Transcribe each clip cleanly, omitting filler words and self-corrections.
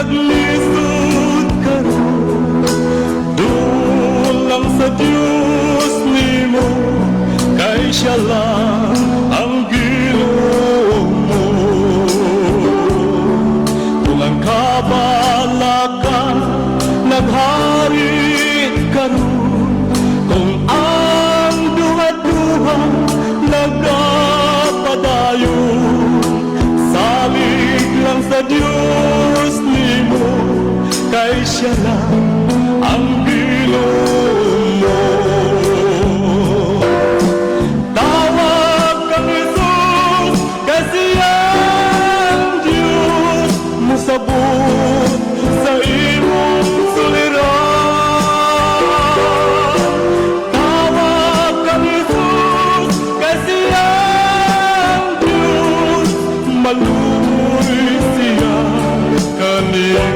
Naglisod karon, duol lang sa Dios nimo, kay siya lang ang Ginoo mo. Kung ang kabalaka naghari karon, kung ang duha-duha nagapadayon, salig lang sa Dios nimo, kay siya lang ang Ginoo mo. Tawag kang Jesus, kasi ang Diyos musabot sa imong suliran. Tawag kang Jesus, kasi ang Diyos maluoy siya kanimo.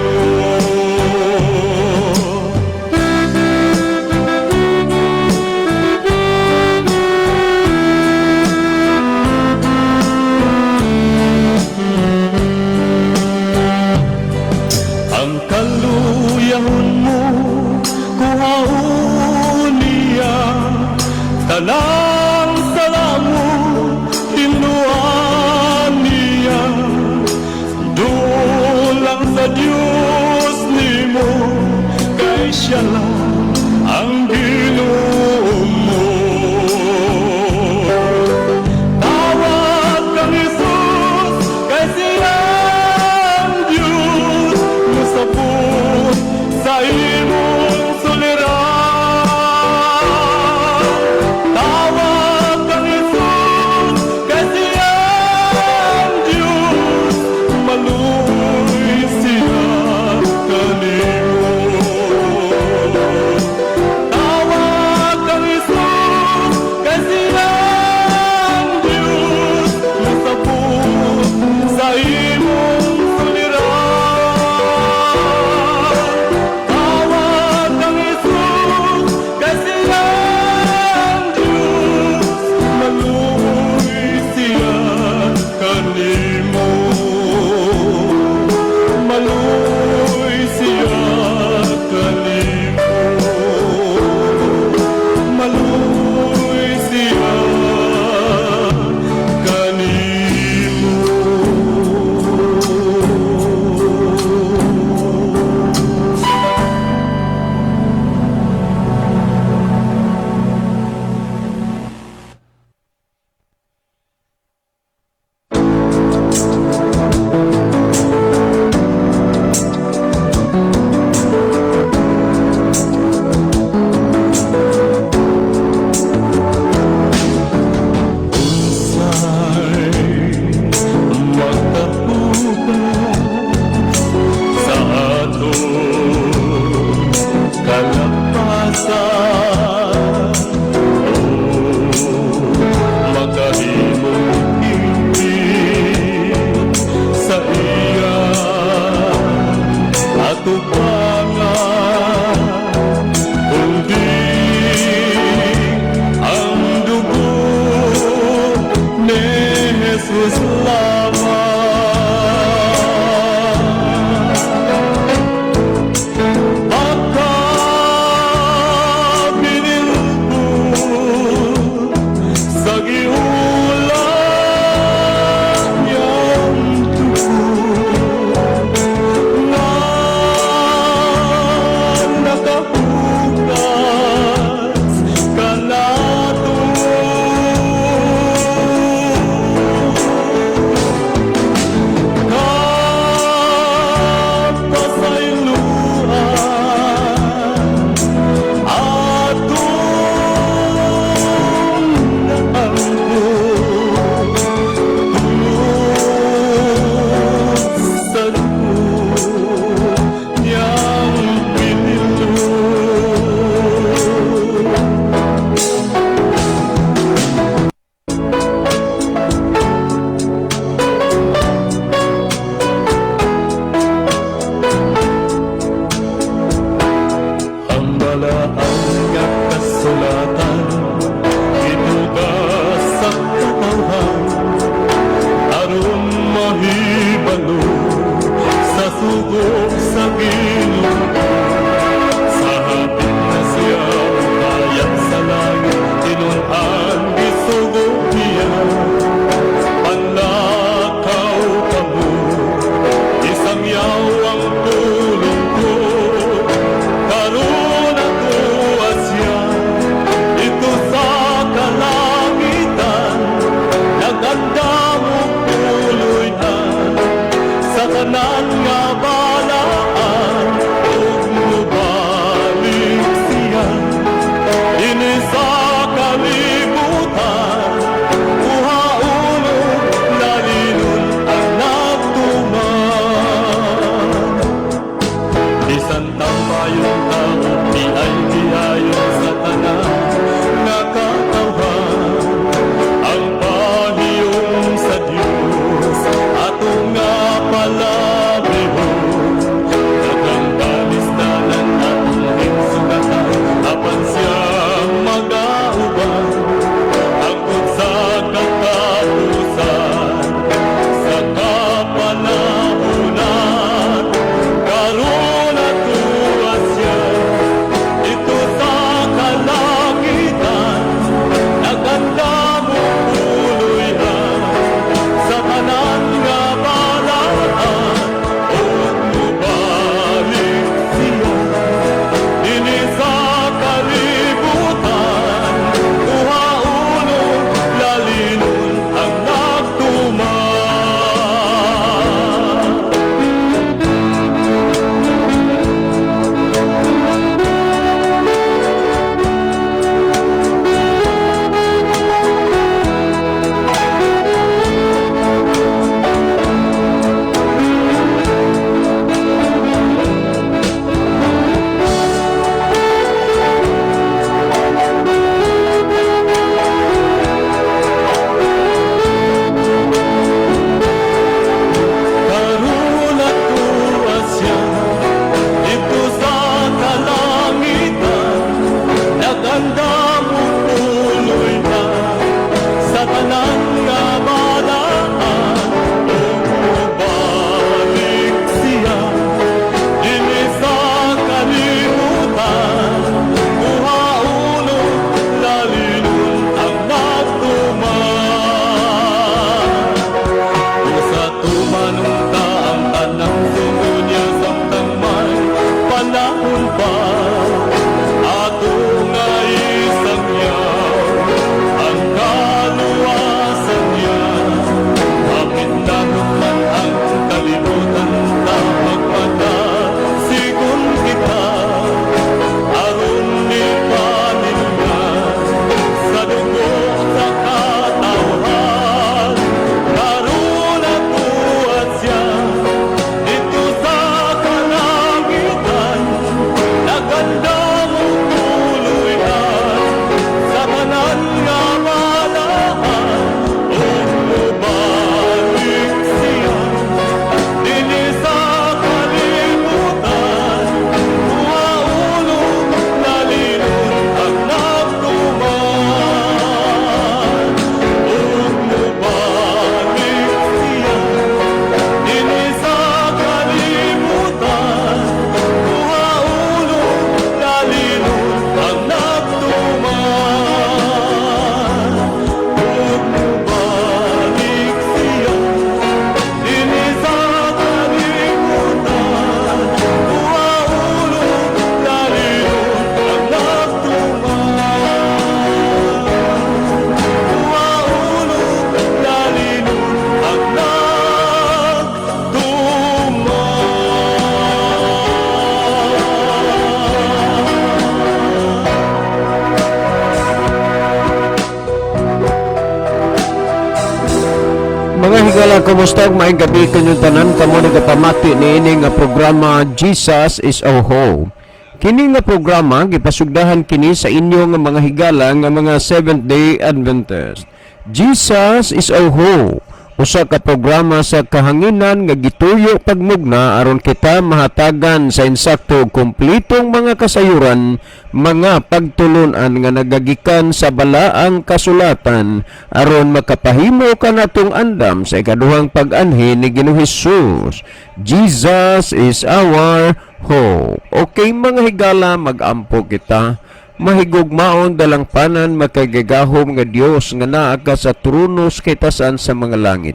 Mga higala, kumusta ug maayong gabi kanyong tanan kamo nagapamati niini nga programa, Jesus is Our Hope. Kini nga programa gipasugdahan kini sa inyo nga mga higala nga mga Seventh Day Adventist. Jesus is Our Hope. Usa ka programa sa kahanginan nga gituyo pagmugna aron kita mahatagan sa insakto ug kumpletong mga kasayuran, mga pagtulunan nga nagagikan sa balaang kasulatan aron makapahimo kanatong andam sa ikaduhang pag-anhi ni Ginoong Hesus. Jesus is our hope. Okay, mga higala, mag-ampo kita. Mahigugmaon, dalangpanan, makagagahom nga Dios nga naa ka sa trono sa kitasan sa mga langit.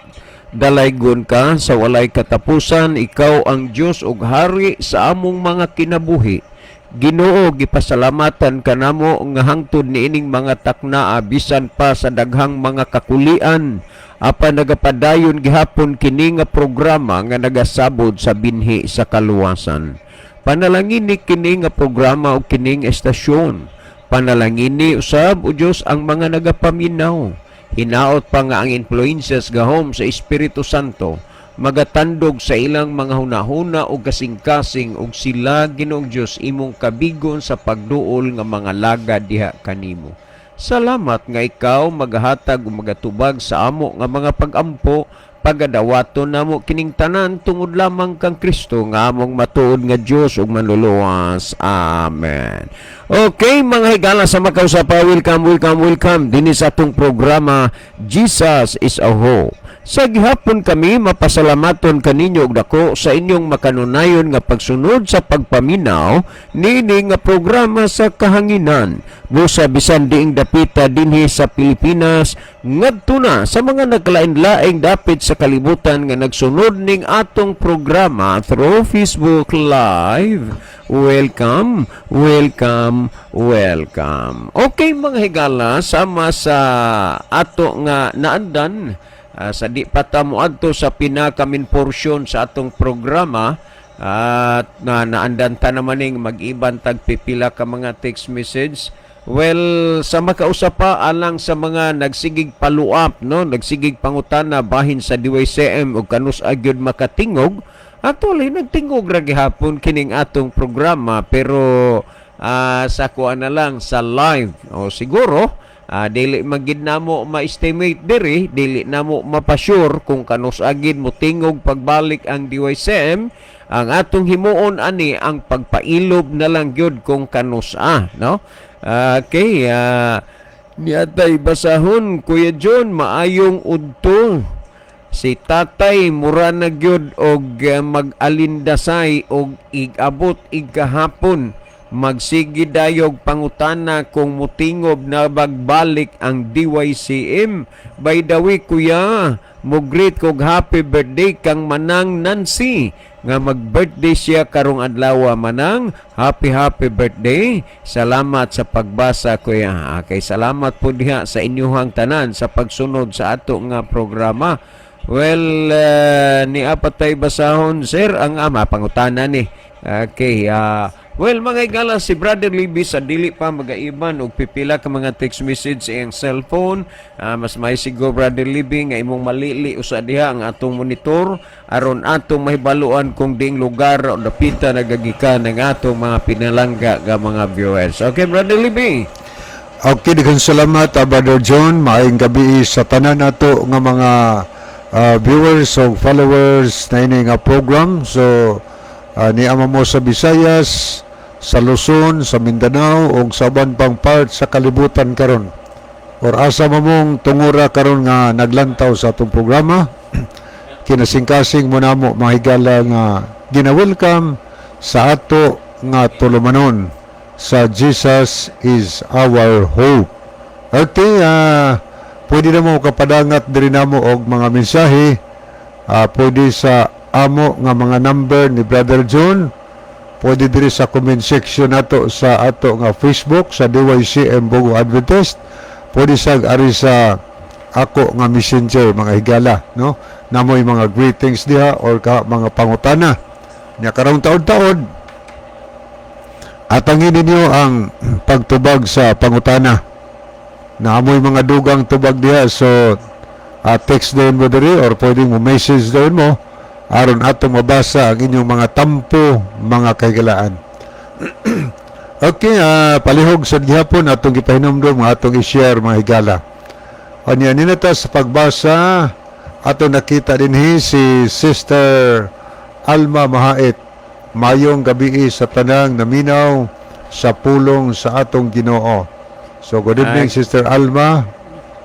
Dalaygon ka sa walay katapusan, ikaw ang Dios ug hari sa among mga kinabuhi. Ginoo, gipasalamatan ka namo nga hangtod niining mga takna, bisan pa sa daghang mga kakulian, apan nagapadayon gihapon kini nga programa nga nagasabod sa binhi sa kaluwasan. Panalangini kini nga programa o kining estasyon. Panalangini usab, o Diyos, ang mga nagapaminaw. Hinaot pa nga ang influences gahom sa Espiritu Santo magatandog sa ilang mga hunahuna o kasing-kasing ug sila, Ginoong Dios, imong kabigon sa pagduol nga mga laga diha kanimo. Salamat nga ikaw magahatag ug magatubag sa amo nga mga pagampo. Pagadawaton namo kining tanan tungod lamang kang Kristo nga among matuod nga Dios ug manluluwas. Amen. Okay, mga higala, sa makausapa, welcome, welcome, welcome dinhi sa atong programa, Jesus is a Hope. Sa gihapon kami mapasalamaton kaninyo og dako sa inyong makanunayon nga pagsunod sa pagpaminaw niini nga programa sa kahanginan. Busa bisan diing dapita dinhi sa Pilipinas ngadto na sa mga nagkalain-laing dapit sa kalibutan nga nagsunod ning atong programa through Facebook Live. Welcome, welcome, welcome. Okay, mga higala, sama sa ato nga naandan, sa di pa ta moadto sa pinaka-main portion sa atong programa at na naandan ta naman ning mag-iban tag pipila ka mga text message. Well, sa makausap pa, alang sa mga nagsigig follow-up, no, nagsigig pangutana bahin sa DYCM ug kanus-a gyud makatingog. Actually, nagtingog ra gihapon kining atong programa, pero sa kuan na lang, sa live. O siguro dili magid namo ma-estimate diri, dili namo mapasure kung kanus-a gid mo tingog pagbalik ang DYCM. Ang atong himuon ani ang pagpailob na lang gyud kung kanus-a, no? Okay, niatay basahon, Kuya John, maayong udto. Si tatay mura na gyud og mag-alindasay og igabot igkahapon. Magsige dayog pangutana kung mutingob na bagbalik ang DYCM. By the way, kuya, mo-greet kog happy birthday kang Manang Nancy nga mag-birthday siya karong adlaw. Manang, happy happy birthday. Salamat sa pagbasa, kuya. Okay, salamat po diha sa inyuhang tanan sa pagsunod sa ato nga programa. Well, ni apat tay basahon, sir, ang ama pangutana ni. Okay, well, mga igala, si Brother Libby sa dili pa magaiban og pipila ka mga text message sa iyang cellphone. Mas may siguro, Brother Libby, nga imong malili usa diha ang atong monitor aron atong mahibaluan kung diing lugar o dapita nagagikan ng atong mga pinalangga nga mga viewers. Okay, Brother Libby. Okay, daghang salamat, Brother John. Maayong gabi sa tanan nato nga mga viewers o followers na ini nga program. So, niama mo sa Visayas, sa Luzon, sa Mindanao, o sa uban pang part sa kalibutan karon. Or asa mo mong tungura karon nga naglantaw sa atong programa. Kinasingkasing mo namo, mga higala, nga gina-welcome sa ato nga tulumanon sa Jesus is Our Hope. Okay, pwede na mo kapadangat diri namo og mga mensahe. Pwede sa amo nga mga number ni Brother John. Pwede diri sa comment section nato sa ato nga Facebook sa DYCM Bogo Adventist. Pwede sa ari sa ako nga messenger, mga higala, no? Namoy mga greetings diha or ka mga pangutana. Nya karong taod-taod, atangin ninyo ang pagtubag sa pangutana. Naamoy mga dugang tubag diha, so Text dayon mo diri or pwede mo message dayon mo aron atong mabasa ang inyong mga tampo, mga kahigalaan. Okay, palihog sa gihapon atong gipahinumdom nga atong i-share, mga higala. Anya nina ta sa pagbasa, ato nakita dinhi si Sister Alma Mahait. Mayong gabi sa tanang naminaw sa pulong sa atong Ginoo. So good evening, Ay. Sister Alma,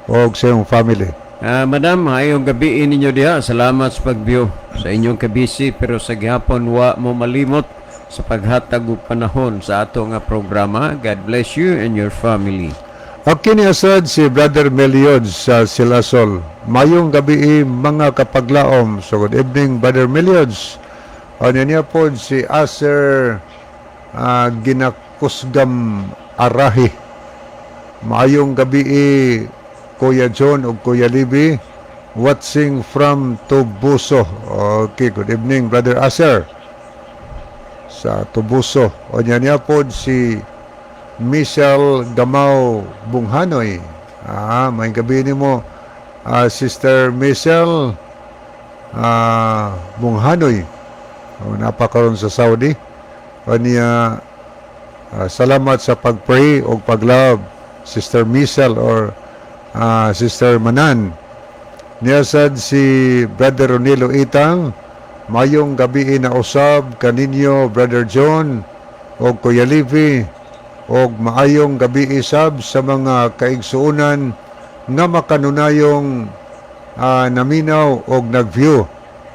og sa iyong family. Madam, maayong gabi ninyo diha. Salamat sa pag-view sa inyong kabisi, pero sa gihapon wa mo malimot sa paghatag og panahon sa ato nga programa. God bless you and your family. Okay, ni asad si Brother Meliod sa Silasol. Mayong gabi, mga kapaglaom. So good evening, Brother Meliods. O niya po si Aser Ginakusgam Arahi. Maayong gabi, Kuya John ug Kuya Libby. Watching from Tubuso. Okay, good evening, Brother Aser, sa Tubuso. O niya po si Michelle Gamau Bunghanoy. May gabi nimo, Sister Michelle Bunghanoy. O, napakaroon sa Saudi. O niya, salamat sa pag-pray o pag-love, Sister Michelle or Sister Manan. Niya sad si Brother Ronilo Itang, mayong gabi na usab kaninyo, Brother John o Kuya Levi, og maayong gabi isab sa mga kaigsuonan nga makanunayong naminaw og nag-view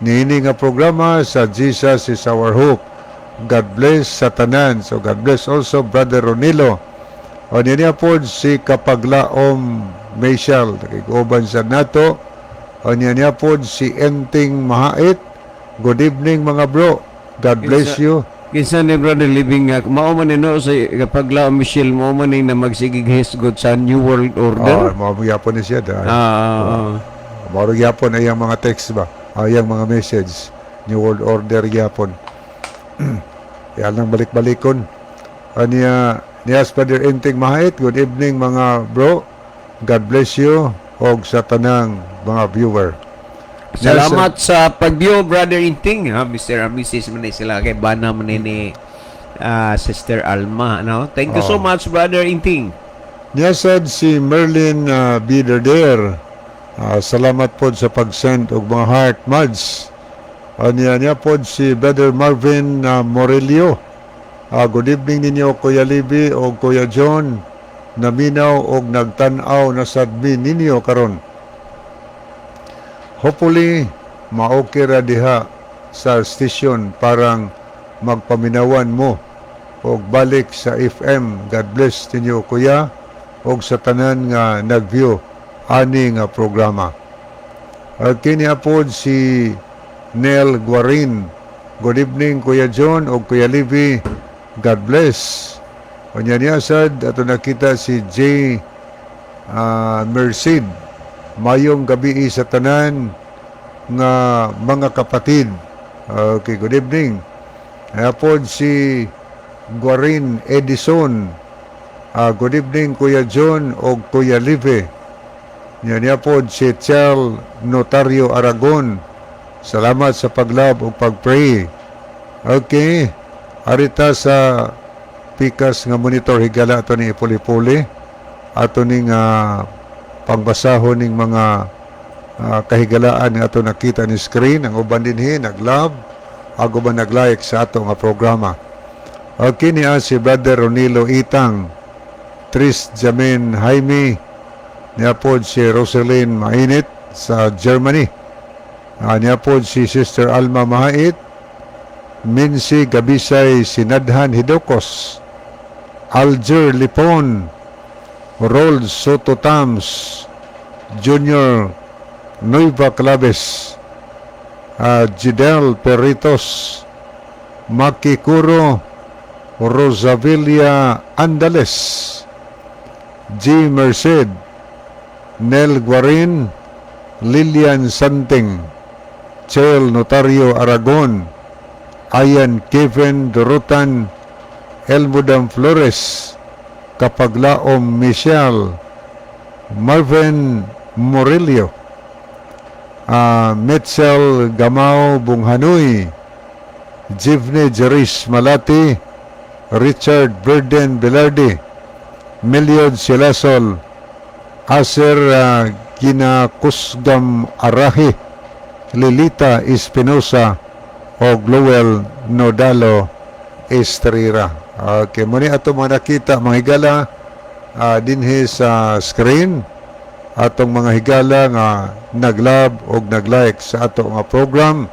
niini nga programa sa Jesus Is Our Hope. God bless sa tanan. So God bless also, Brother Ronilo. O niya po si Kapaglaom Michelle. Nakikuban sa nato. O niya po si Enting Mahait. Good evening, mga bro. God bless you. Kinsa ni Brother Living nga mao man ni, no, sa kapaglaom Michelle, mao man ni na magsigig hisgot sa New World Order. Oh, mao gyapon ni siya. Dahil. Mao gyapon ay ang mga text ba? Ay ang mga message. New World Order gyapon. Yan lang balik-balikon. Aniya niya Brother Enting Mahait, good evening, mga bro. God bless you og sa tanang mga viewer. Salamat sa pag-view, Brother Inting, ha, Mr. and Mrs. man ni sila kay bana man ni Sister Alma, no? Thank you so much, Brother Inting. Niya sad si Merlin Biderder. Salamat po sa pag-send og mga heart muds. Niya niya po si Brother Marvin Morelio. Good evening ninyo, Kuya Libby o Kuya John. Naminaw og nagtan-aw na sadmi ninyo karon. Hopefully, maokay ra diha sa station parang magpaminawan mo og balik sa FM. God bless ninyo, Kuya, og sa tanan nga nag-view ani nga programa. Kini pod si Nel Guarin. Good evening, Kuya John og Kuya Livy. God bless. Unya niya sad ato nakita si J Merced. Mayong gabi sa tanan nga mga kapatid. Okay, good evening. Kaya pod si Guarin Edison. Good evening, Kuya John o Kuya Live. Niya niya pod si Chel Notario Aragon. Salamat sa pag-love o pag-pray. Okay. Arita sa pikas nga monitor, higala, ato ni ipuli-puli. Ato ning pangbasahon ning mga kahigalaan nga ato nakita ni screen. Ang uban dinhi nag-love, ang uban nag-like sa ato nga programa. Okay, niya si Brother Ronilo Itang, Tris Jamin Jaime, niya po si Roselyn Mainit sa Germany. Niya po si Sister Alma Mahait, Minsi Gabisay Sinadhan Hidokos, Alger Lipon, Rold Soto Tams, Junior Nueva Claves, Gidel Perritos, Makikuro Rosavilla Andales, G. Merced, Nel Guarin, Lilian Santing, Chel Notario Aragon, Ayan Kevin Dorotan, Elmudam Flores, Kapaglaom Michelle, Marvin Murillo, Mitchell Gamao Bunghanoy, Jivne Jeris Malati, Richard Burden Velarde, Meliod Silasol, Aser Ginakusgam Arahi, Lilita Espinosa, o Lowell Nodalo Estrera. Okay, mao ni ato mga nakita, mga higala, dinhi sa screen atong mga higala nga nag-love o nag-like sa ato nga program.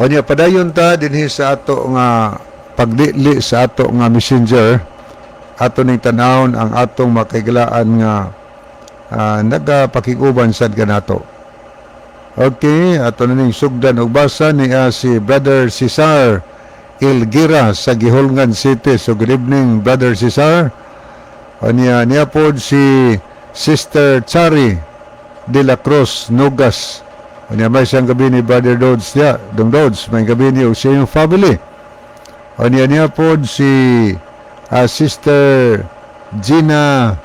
Unya, padayon ta dinhi sa ato nga paglili sa ato nga Messenger. Ato ning tanawon ang atong makahigalaan nga nagapakiguban sad kanato. Okay, ato na ning sugdan og basa ni si Brother Cesar Ilgira sa Guihulngan City. So good evening, Brother Cesar. Unya, niya pod si Sister Chari de la Cruz Nogas. Unya, maayong gabii ni Brother Dodds niya. Dong Dodds, maayong gabii ni og sa iyong family. Unya, niya pod si Sister Gina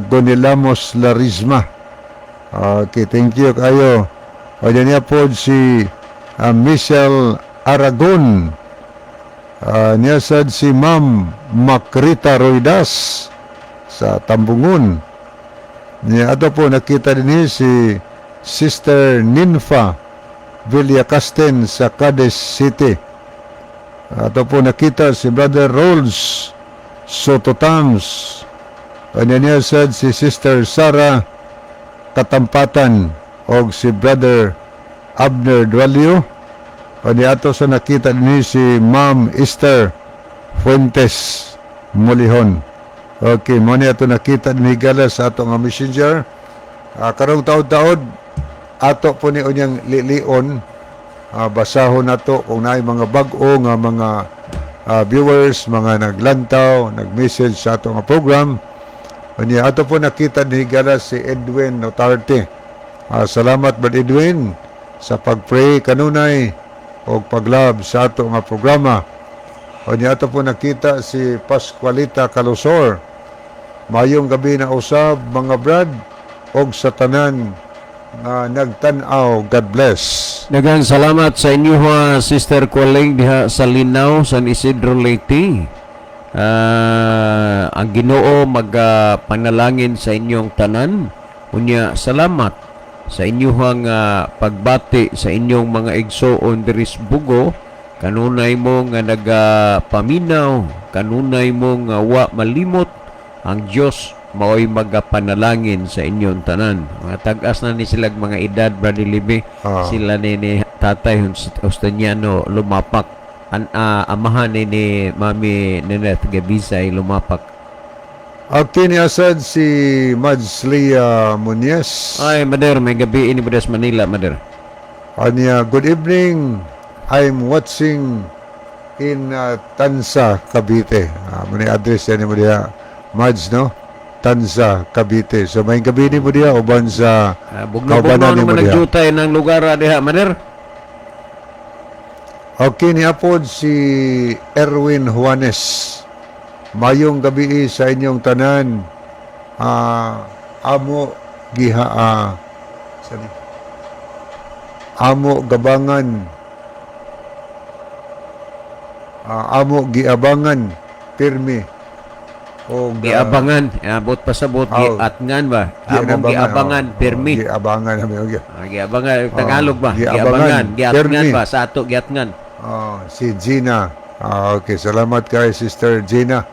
Gonilamos Larisma. Okay, thank you kayo. Unya, niya pod si Michelle Aragon. Niya sad si Ma'am Macrita Roidas sa Tambungon. Niya ato po nakita din si Sister Ninfa Villacasten sa Cadiz City. Ato po nakita si Brother Rolls Sototams. Unya, niya sad si Sister Sara Katampatan og si Brother Abner Dualio. Unya, ato sa nakita ni si Ma'am Esther Fuentes Mulihon. Okay, mao ni ato nakita ni higala sa ato nga Messenger. Karong taod-taod ato po ni unyang lilion, basahon nato kung naay mga bag-o nga mga viewers, mga naglantaw, nag-message sa ato nga program. Unya, ato po nakita ni higala si Edwin Notarte. Salamat, Brad Edwin, sa pag-pray kanunay o pag-love sa ato nga programa. Unya, ato po nakita si Pascualita Calusor. Mayong gabi na usab, mga brad, og sa tanan nga nagtan-aw. God bless. Daghang salamat sa inyo ha, Sister Kuling diha sa Linaw, San Isidro, Leyte. Ang Ginoo magapanalangin sa inyong tanan. Unya, salamat sa inyong pagbati sa inyong mga igsoon diri sa Bugo. Kanunay mo nga nagapaminaw, kanunay mo nga wa malimot, ang Dios maoy magapanalangin sa inyong tanan. Mga tag-as na ni silag mga edad, Brother Libe. Sila ni Tatay Justiniano Lumapak. Amahan ni Mami Neneth Gabisay Lumapak. Okay, ni asad si Madslia Muñez. Ay, Mader, maayong gabii ni Budas Manila, Mader. Anya, "Good evening. I'm watching in Tanza, Cavite." Mao ni address yan mo diha, Mads, no? Tanza, Cavite. So, maayong gabii nimo diha uban sa Bugno-bugno kaubanan nimo naman diha. Nagjutay ng lugar diha, Mader. Okay, ni apod si Erwin Juanes. "Mayong gabi sa inyong tanan. Amo giha sorry. Amo gabangan, amo giabangan pirmi og Giabangan, abot pa sa bot, giatngan ba? Among giabangan, pirmi. Oh, giabangan kami okay. Giabangan, Tagalog ba? Giabangan, Giabangan, giatngan pirmi. Ba? Sa ato, giatngan. Oh, si Gina. Okay, salamat kay Sister Gina.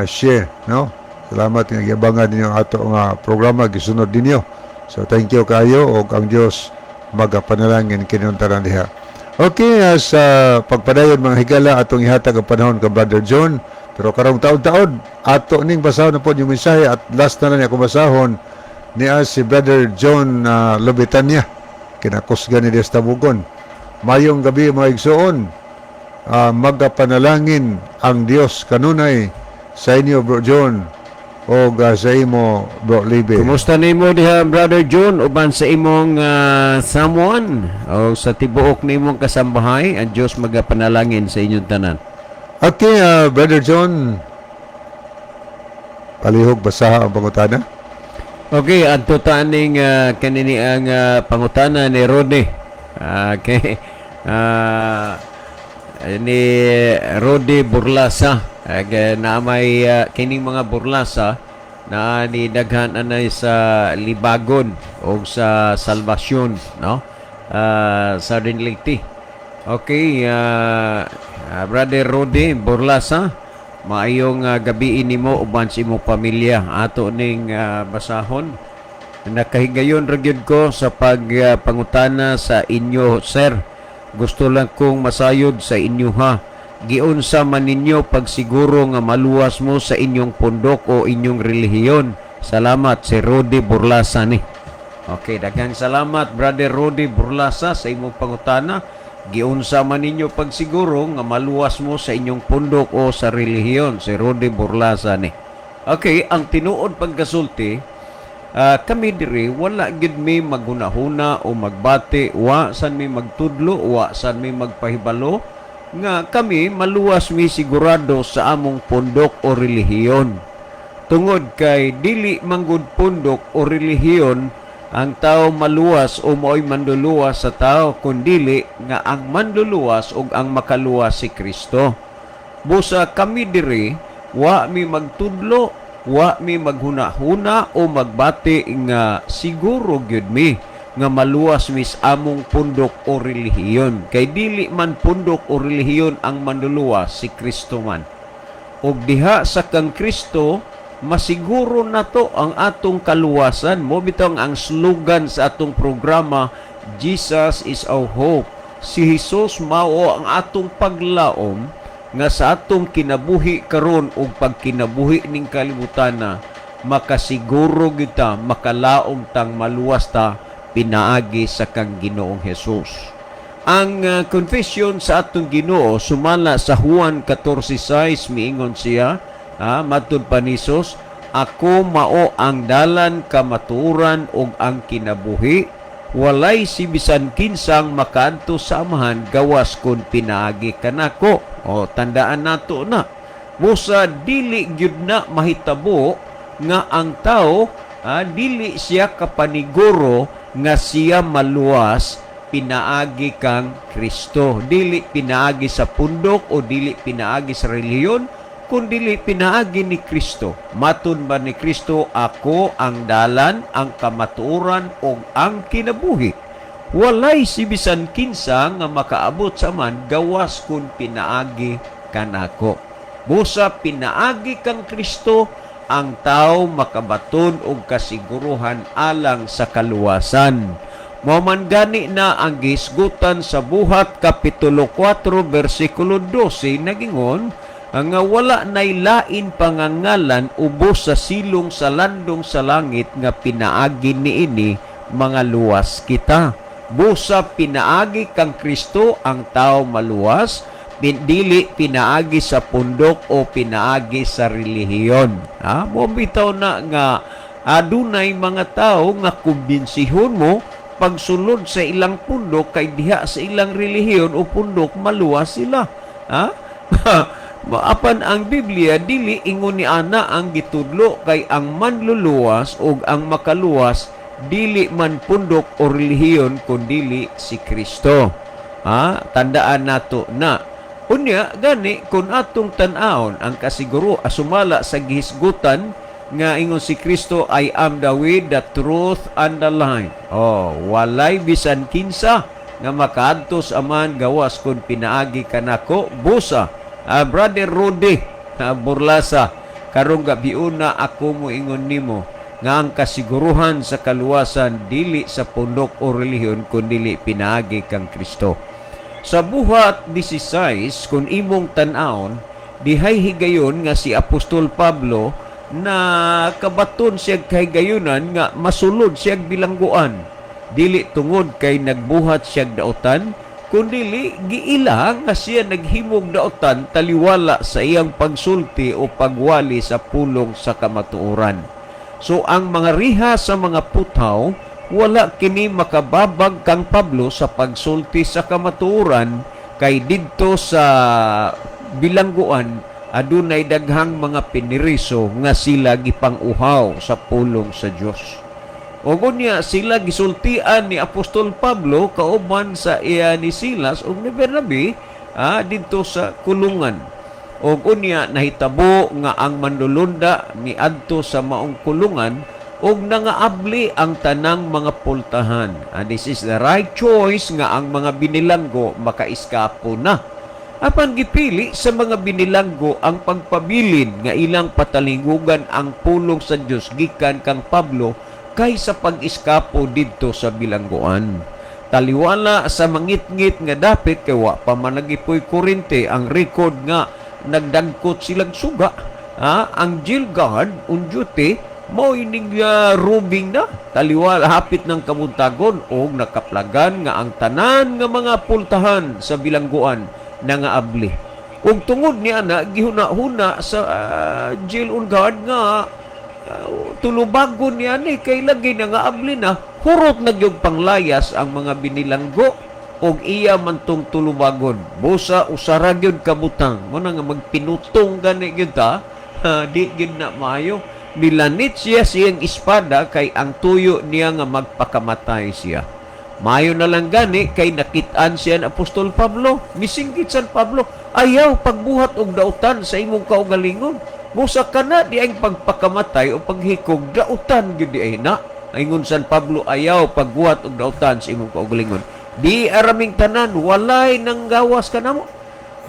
She, no? Salamat nga giabangan ninyo ang ato nga programa, gisunod ninyo. So thank you kayo og ang Dios magapanalangin kinyong tanan diha. Okay, sa pagpadayon, mga higala, atong ihatag ang panahon kay Brother John. Pero karong taod-taod ato ning basahon na po yung mensahe at last na lang niya akong basahon niya si Brother John Lobetania, kinakusgan ni Dios Tabugon. "Mayong gabi, mga igsoon. Magapanalangin ang Dios kanunay sa inyo, Bro John, o sa imo, Bro Libe." Kumusta nimo diha, Brother John, uban sa imong someone o sa tibuok nimong kasambahay? Ang Dios magapanalangin sa inyong tanan. Okay, Brother John, palihog basaha ang pangutana. Okay, adto ta aning kanini ang pangutana ni Rodney. Okay. Ni Rodi Burlasa. Okay, na may kining mga Burlasa na ni daghan anay sa Libagon o sa Salvacion, no? Sa Leyte. Okay, Brother Rodi Burlasa, maayong gabi nimo uban sa imong pamilya. Ato ning basahon. Nakahigayon ra gyud ko sa pagpangutana sa inyo, sir. Gusto lang kong masayod sa inyo ha. Giunsa man ninyo pagsiguro nga maluwas mo sa inyong pundok o inyong relihiyon? Salamat, si Rodi Burlasa ni. Okay, daghang salamat, Brother Rodi Burlasa, sa imong pangutana. Giunsa man ninyo pagsiguro nga maluwas mo sa inyong pundok o sa relihiyon? Si Rodi Burlasa ni. Okay, ang tinuod pagkasulti, kami diri wala gid mi maghunahuna o magbati, wa san mi magtudlo, wa san mi magpahibalo nga kami maluwas mi sigurado sa among pundok o relihiyon. Tungod kay dili manggod pundok o relihiyon ang tao maluwas o mao'y manluluwas sa tao, kundili nga ang manluluwas ug ang makaluwas si Kristo. Busa kami diri wa mi magtudlo, wa mi maghuna-huna o magbati nga siguro gyud mi nga maluwas mi sa among pundok o relihiyon. Kay dili man pundok o relihiyon ang manluluwas, si Kristo man. Og diha sa kang Kristo masiguro nato ang atong kaluwasan. Mo bitong ang slogan sa atong programa, "Jesus is our hope." Si Jesus mao ang atong paglaom nga sa atong kinabuhi karon ug pagkinabuhi ning kalibutan makasiguro kita, makalaom tang maluwas ta pinaagi sa kang Ginoong Hesus. Ang confession sa atong Ginoo sumala sa Juan 14:6, miingon siya, matud pa ni Jesus, "Ako mao ang dalan, kamatuoran ug ang kinabuhi. Walay si bisan kinsang makaadto sa Amahan gawas kun pinaagi kanako." O tandaan nato na. Busa dili gyud na mahitabo nga ang tao, dili siya kapaniguro nga siya maluwas pinaagi kang Kristo. Dili pinaagi sa pundok o dili pinaagi sa relihiyon, kundili pinaagi ni Kristo. Matun ba ni Kristo, "Ako ang dalan, ang kamatuoran ug ang kinabuhi. Walay si bisan kinsa nga makaabot sa Amahan gawas kun pinaagi kanako." Busa pinaagi kang Kristo ang tao makabaton og kasiguruhan alang sa kaluwasan. Mao man gani na ang gihisgutan sa Buhat Kapitulo 4 bersikulo 12, nagingon nga wala nay lain pangangalan ubos sa silong sa landong sa langit nga pinaagi niini mga luwas kita. Busa pinaagi kang Kristo ang tao maluwas, dili pinaagi sa pundok o pinaagi sa relihiyon. Ha? Mo bitaw na nga adunay mga tao nga kumbinsihon mo pagsulod sa ilang pundok kay diha sa ilang relihiyon o pundok maluwas sila. Ha? Apan ang Biblia dili ingon ni ana ang gitudlo, kay ang manluluwas ug ang makaluwas dili man pundok o relihiyon kundili si Kristo. Ha? Tandaan nato na. Unya gani kung atong tan-awon ang kasiguro asumala sa gihisgutan nga ingon si Kristo, "I am the way, the truth, and the life." Oh, walay bisan kinsa nga makaadto sa Amahan gawas kun pinaagi kanako. Busa, Brother Rudy Burlasa, karong gabiuna ako moingon nimo nga ang kasiguruhan sa kaluwasan dili sa pundok o relihiyon kundili pinaagi kang Kristo. Sa Buhat 16, kung imong tan-awon, dihay higayon nga si Apostol Pablo na kabaton siya kahigayunan nga masulod siya bilangguan. Dili tungod kay nagbuhat siya daotan, kundili giila nga siya naghimog daotan taliwala sa iyang pagsulti o pagwali sa pulong sa kamatuoran. So ang mga riha sa mga puthaw, wala kini makababag kang Pablo sa pagsulti sa kamatuoran, kay didto sa bilangguan Adunay daghang mga piniriso nga sila gipang-uhaw sa pulong sa Dios. Ug unya sila gisultian ni Apostol Pablo kauban sa iya ni Silas ug ni Bernabe didto sa kulungan. Ug unya nahitabo nga ang manlulunda miadto sa maong kulungan ug nangaabli ang tanang mga pultahan. And this is the right choice nga ang mga binilanggo makaiskapo na. Apan gipili sa mga binilanggo ang pagpabilin nga ilang patalingugan ang pulong sa Dios gikan kang Pablo kaysa pag-iskapo didto sa bilangguan. Taliwala sa mangitngit nga dapit kay wa pa man nagipoy kurente, ang record nga nagdagkot silang suga. Ang jail guard on duty mao ining rubing na taliwala hapit ng kabuntagon og nakaplagan nga ang tanan nga mga pultahan sa bilangguan nangaabli. Ug tungod niya na gihuna-huna sa jail on guard nga tulubagon niya ni kay lagi nangaabli na, hurot na gyud panglayas ang mga binilanggo og iya man tong tulubagon. Busa usara gyud kabutang mo na nga magpinutong gani gyud ta, ha, di gyud na maayo. Nilanit siya siyang espada kay ang tuyo niya nga magpakamatay siya. Maayo na lang gani kay nakit-an siya ni Apostol Pablo. Misinggit San Pablo, "Ayaw pagbuhat og dautan sa imong kaugalingon. Busa kana di ang pagpakamatay o paghikog, dautan gyud di ay na." Ingon San Pablo, "Ayaw pagbuhat og dautan sa imong kaugalingon. Di araming tanan, walay nang gawas kanamo."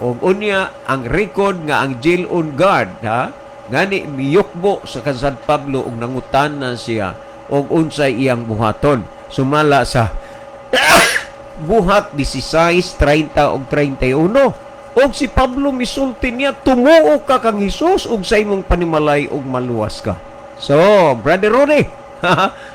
Og unya ang record nga ang jail on guard, ha, ngani miyukbo sa kan San Pablo ug nangutana siya og unsay iyang buhaton. Sumala sa Buhat 16:30 og 31. Og si Pablo misulti niya, "Tumuo ka kang Hesus ug sa imong panimalay ug maluwas ka." So, Brother Ronnie,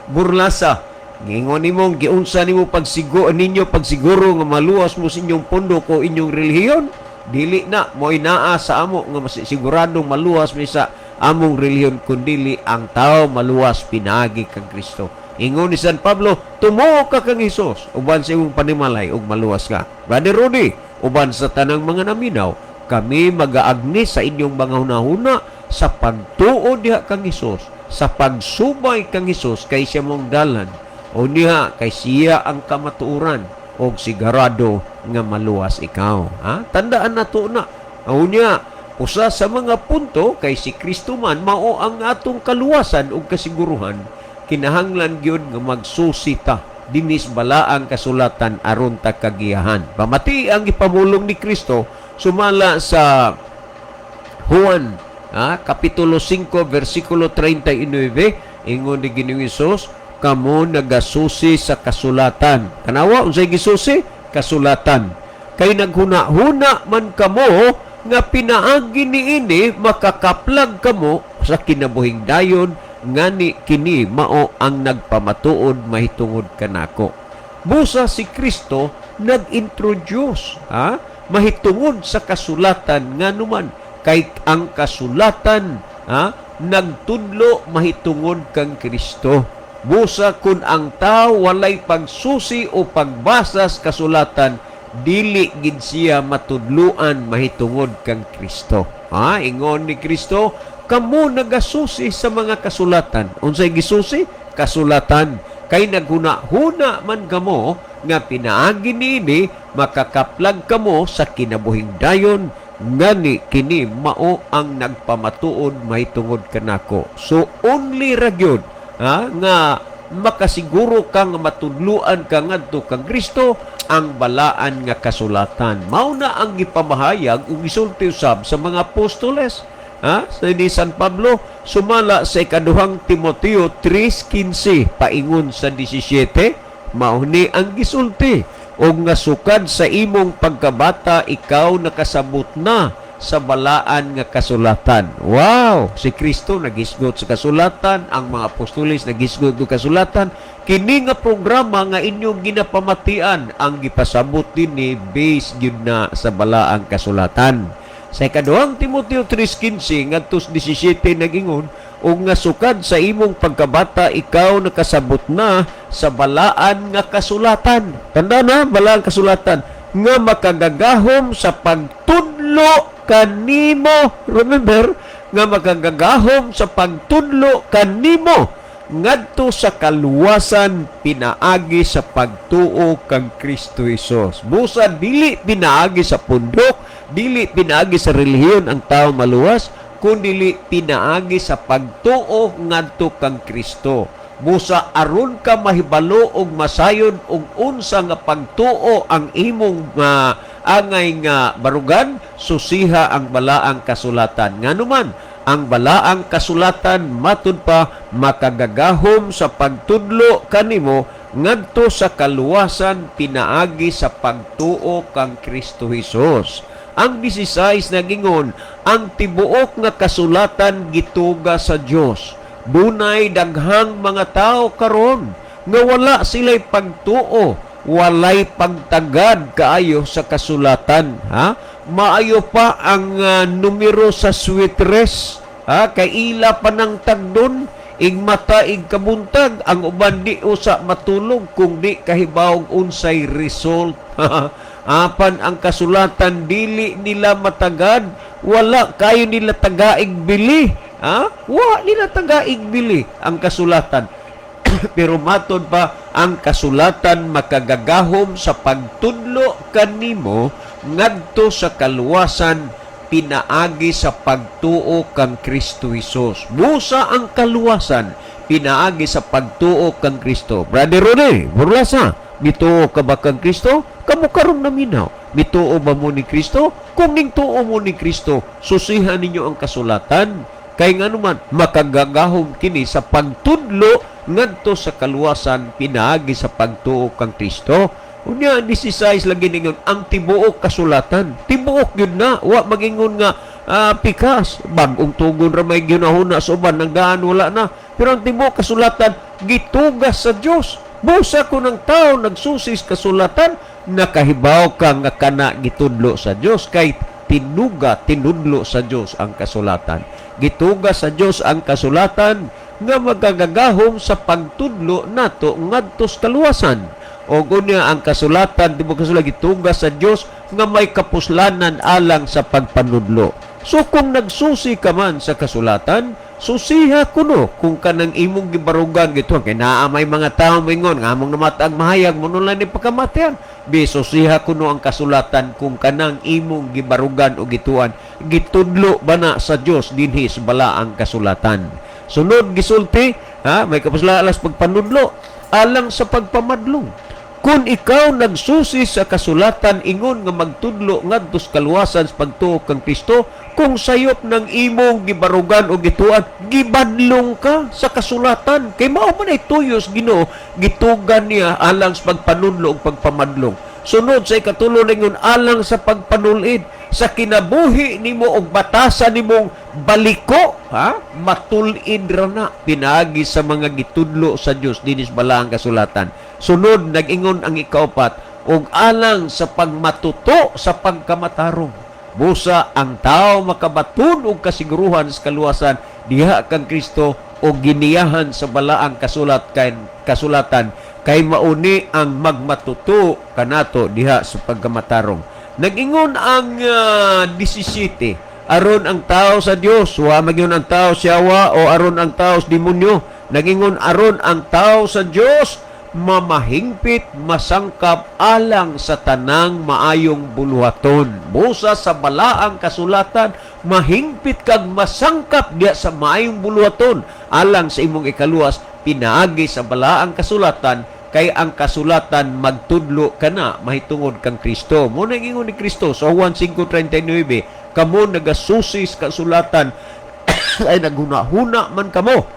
burlasa. Ngingon nimong giunsa nimo pagsigo ninyo pagsiguro nga maluwas mo sa inyong pundok o inyong relihiyon? Dili na mo inaa sa amo nga masiguradong maluwas mi sa among relihiyon, kundili ang tao maluwas pinaagi kang Kristo. Ingon ni San Pablo, "Tumuo ka kang Hesus uban sa imong panimalay ug maluwas ka." Brother Rudy, uban sa tanang mga naminaw, kami magaagni sa inyong mga hunahuna sa pagtuo diha kang Hesus, sa pagsubay kang Hesus kay siya mong dalan o niya kay siya ang kamatuoran og sigurado nga maluwas ikaw. Ha? Tandaan nato na. Unya, usa sa mga punto kay si Kristo man mao ang atong kaluwasan ug kasiguruhan, kinahanglan gyud nga magsusi ta dinis balaang kasulatan aron ta kagiyahan. Pamati ang ipamulong ni Kristo sumala sa Juan, Kapitulo 5 versikulo 39. Ingon ni Ginoong Hesus, "Kamo nagasusi sa kasulatan." Kanawa unsay gisusi? Kasulatan. "Kay naghuna-huna man kamo nga pinaagi niini makakaplag kamo sa kinabuhing dayon, ngani kini mao ang nagpamatuod mahitungod kanako." Busa si Kristo nag-introduce, ha, mahitungod sa kasulatan, nganuman kay ang kasulatan, ha, nagtudlo mahitungod kang Kristo. Busa kun ang tao walay pagsusi o pagbasa sa kasulatan, dili gid siya matudluan mahitungod kang Kristo. Ha, ingon ni Kristo, "Kamo nagasusi sa mga kasulatan." Unsay gisusi? Kasulatan. "Kay naghuna-huna man kamo nga pinaagi niini makakaplag kamo sa kinabuhing dayon, ngani kini mao ang nagpamatuod mahitungod kanako." So only ra gyud, ha, nga makasiguro ka nga matudluan ka ngadto kang Kristo ang balaan nga kasulatan. Mao na ang gipamahayag ug gisulti usab sa mga apostoles, ha, sa ni San Pablo sumala sa ikaduhang Timoteo 3:15 paingon sa 17, mao ni ang gisulti, "Og nga sukad sa imong pagkabata ikaw nakasabot na sa balaan nga kasulatan." Wow! Si Kristo nagisgot sa kasulatan, ang mga apostoles nagisgot sa kasulatan. Kini nga programa nga inyong ginapamatian, ang gipasabot dinhi based gyud na sa balaang kasulatan. Sa ikaduhang Timoteo 3:15 ngadto sa 17 nagingon, "Og nga sukad sa imong pagkabata ikaw nakasabot na sa balaan nga kasulatan." Tanda na, balaang kasulatan nga makagagahom sa pagtudlo. Kanimo. Remember nga makagagahom sa pagtudlo kanimo ngadto sa kaluwasan pinaagi sa pagtuo kang Kristo Hesus. Busa dili pinaagi sa pundok, dili pinaagi sa relihiyon ang tao maluwas, kundili pinaagi sa pagtuo ngadto kang Kristo. Busa aron ka mahibalo og masayod og unsa nga pagtuo ang imong angay nga barugan, susiha ang balaang kasulatan. Nganuman, ang balaang kasulatan, matud pa, makagagahom sa pagtudlo kanimo ngadto sa kaluwasan pinaagi sa pagtuo kang Kristo Hesus. Ang 16 nagingon, ang tibuok nga kasulatan gituga sa Dios. Dunay daghang mga tao karon nga wala sila'y pagtuo, walay pagtagad kaayo sa kasulatan, ha? Maayo pa ang numero sa sweatres, ha? Kay ila pa ng tagdon ig mata ig kabuntag. Ang uban di usa matulog kung di kahibawog unsay result. Apan ang kasulatan dili nila matagad, wala kayo nila tagaig bili, ha? Wa nila tagaig bili ang kasulatan. Pero matod pa, ang kasulatan makagagahom sa pagtudlo kanimo ngadto sa kaluwasan pinaagi sa pagtuo kang Kristo Hesus. Busa ang kaluwasan pinaagi sa pagtuo kang Kristo. Brother Rene, Burlasa, mituo ka ba kang Kristo? Kamo karong naminaw, mituo ba mo ni Kristo? Kung ningtuo mo ni Kristo, susihan ninyo ang kasulatan. Kay nganuman, makagagahom kini sa pagtudlo ngadto sa kaluwasan pinaagi sa pagtuo kang Kristo. Unya, ang 16 lagi ningon, ang tibuok kasulatan. Tibuok yun na. Wa magingon nga pikas. Bagong tugon ra may ginahuna sa uban, nang daan wala na. Pero ang tibuok kasulatan, gitugas sa Dios. Busa kung ang tao nagsusis kasulatan, nakahibaw ka nga kana gitudlo sa Dios kay tinuga, tinudlo sa Dios ang kasulatan. Gituga sa Dios ang kasulatan nga magagagahom sa pagtudlo nato ngadto sa kaluwasan. O unya, ang kasulatan, di mo kasulat, gituga sa Dios nga may kapuslanan alang sa pagpanudlo. So kung nagsusi ka man sa kasulatan, susiha kuno kung kanang imong gibarugan gito kay naa may mga tao moingon nga among namata ang mahayag mo ni pagkamatian. Bi susiha kuno ang kasulatan kung kanang imong gibarugan o gituan gitudlo ba na sa Dios dinhi sa balaang kasulatan. Sunod gisulti, ha, may kapuslanan sa pagpanudlo alang sa pagpamadlong. Kung ikaw nagsusi sa kasulatan ingon nga magtudlo ngadto sa kaluwasan sa pagtuo kang Kristo, kung sayop ng imong gibarugan o gituan, gibadlong ka sa kasulatan. Kay mao man ay tuyos Ginoo, gitugan niya alang sa pagpanudlo ug pagpamadlong. Sunod sa ikatulo ningon, alang sa pagpanulid sa kinabuhi nimo og batasan nimong baliko, ha, matul-id ra na pinaagi sa mga gitudlo sa Dios dinis balaang kasulatan. Sunod nag-ingon ang ikaupat, og alang sa pagmatuto sa pagkamatarong. Busa ang tao makabaton og kasiguruhan sa kaluwasan diha kang Kristo o giniyahan sa balaang kasulat kay kasulatan kay mauni ang magmatuto kanato diha sa pagkamatarong. Nag-ingon ang 17, aron ang tao sa Dios, wa magyun ang tao sa yawa o aron ang tao sa demonyo. Nag-ingon, aron ang tao sa Dios mamahingpit masangkap alang sa tanang maayong buluhaton. Busa sa balaang kasulatan mahingpit kag masangkap diya sa maayong buluhaton alang sa imong ikaluwas pinaagi sa balaang kasulatan, kay ang kasulatan magtudlo kana mahitungod kang Kristo. Mo na ingon ni Kristo sa Juan 5:39, "Kamo nagasusi sa kasulatan ay naghuna-huna man kamo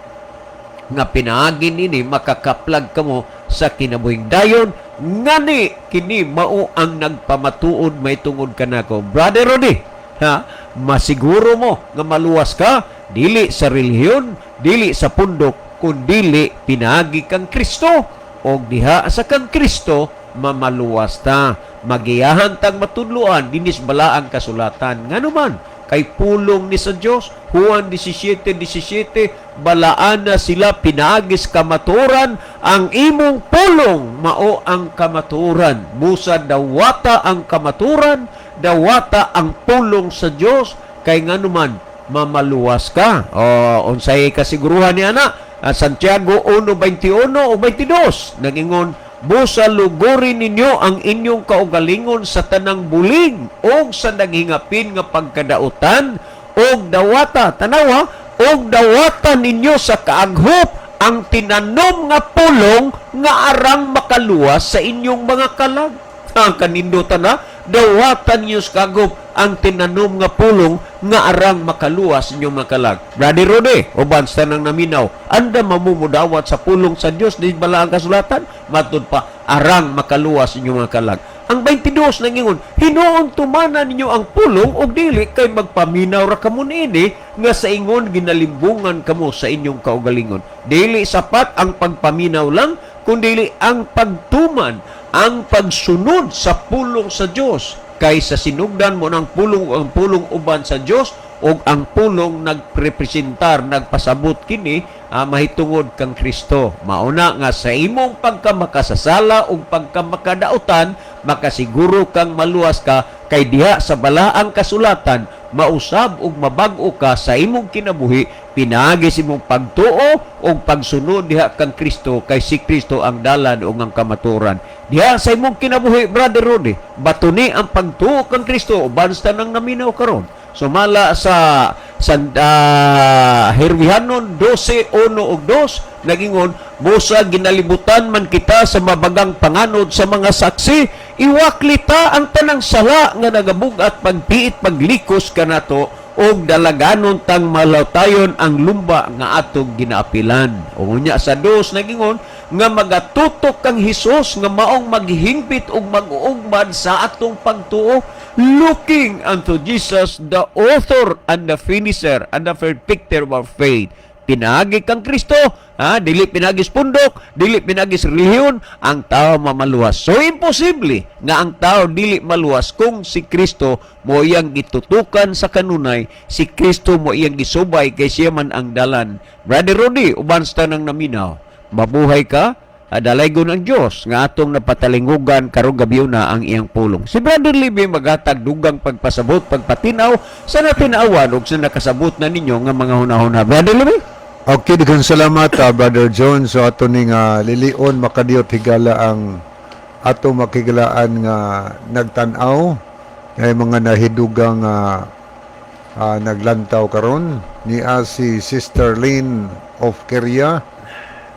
nga pinaagi nini makakaplag kamo sa kinabuhing dayon, ngani kini mao ang nagpamatuod mahitungod kanako." Brother Rodi, ha, masiguro mo nga maluwas ka dili sa relihiyon, dili sa pundok, kundili pinaagi kang Kristo, og diha sa kang Kristo mamaluwas ta. Magiyahan tag matudloan dinis balaang kasulatan, nganuman kay pulong ni sa Dios. Juan 17:17, "Balaana sila pinaagis kamatuoran, ang imong pulong mao ang kamatuoran." Busa dawata ang kamatuoran. Dawata ang pulong sa Dios kay nganuman mamaluwas ka. O unsay kasiguruhan ni ana? Santiago 1:21 o 22 nagingon, "Busa luguri ninyo ang inyong kaugalingon sa tanang bulig og sa naghingapin nga pagkadautan, og dawata," tanawa, "og dawata ninyo sa kaaghop ang tinanom nga pulong nga arang makaluwas sa inyong mga kalag." Ang kanindutan na, dawatan niyo sa kaaghop ang tinanom nga pulong nga arang makaluwas sa inyong mga kalag. Brother Rode, uban sa tanang naminaw, anda mamumudawat sa pulong sa Dios di bala ang kasulatan, matud pa arang makaluwas sa inyong mga kalag. Ang 22 nangingon, "Hinuon tumana ninyo ang pulong og dili kay magpaminaw ra kamo niini nga sa ingon ginalimbungan kamo sa inyong kaugalingon." Dili sapat ang pagpaminaw lang, kundili ang pagtuman, ang pagsunod sa pulong sa Dios. Kay sa sinugdan mo ng pulong, ang pulong uban sa Dios ug ang pulong nagrepresentar, nagpasabot kini mahitungod kang Kristo. Mauna nga sa imong pagkamakasasala ug pagkamakadautan, makasiguro kang maluwas ka kay diha sa balaang kasulatan mausab ug mabag-o ka sa imong kinabuhi pinaagi sa imong pagtuo ug pagsunod diha kang Kristo, kay si Kristo ang dalan ug ang kamatuoran. Diha sa imong kinabuhi, Brother Rudy, batuni ang pagtuo kang Kristo uban sa tanang naminaw karon. Sumala sa San Herwihanon 12:1 ug 2 nagingon, "Busa ginalibutan man kita sa mabagang panganod sa mga saksi, iwakli ta ang tanang sala nga nagabugat pagpiit paglikos kanato og dalaganon tang malawtayon ang lumba nga atong ginaapilan." O unya sa dos nagingon nga magatutok kang Hesus nga maong maghingpit ug mag-uugmad sa atong pagtuo, looking unto Jesus, the author and the finisher and the perfecter of our faith. Pinaagi kang Kristo, ha, dili pinaagi sa pundok, dili pinaagi sa relihiyon, ang tao mamaluwas. So imposible nga ang tao dili maluwas kung si Kristo mo iyang gitutukan sa kanunay, si Kristo mo iyang gisubay kay siya man ang dalan. Brother Rudy, uban sa tanang naminaw, mabuhay ka, dalaygon ang Dios nga atong napatalingugan karong gabi na ang iyang pulong. Si Brother Libby maghatag dugang pagpasabot, pagpatinaw sa natinawan ug sa nakasabot na ninyo nga mga hunahuna. Brother Libby? Okay, daghang salamat, Brother John. So ato ning lilion makadiyot higala ang ato makigalaan nga nagtan-aw kay mga nahidugang naglantaw karon niya si Sister Lynn of Korea.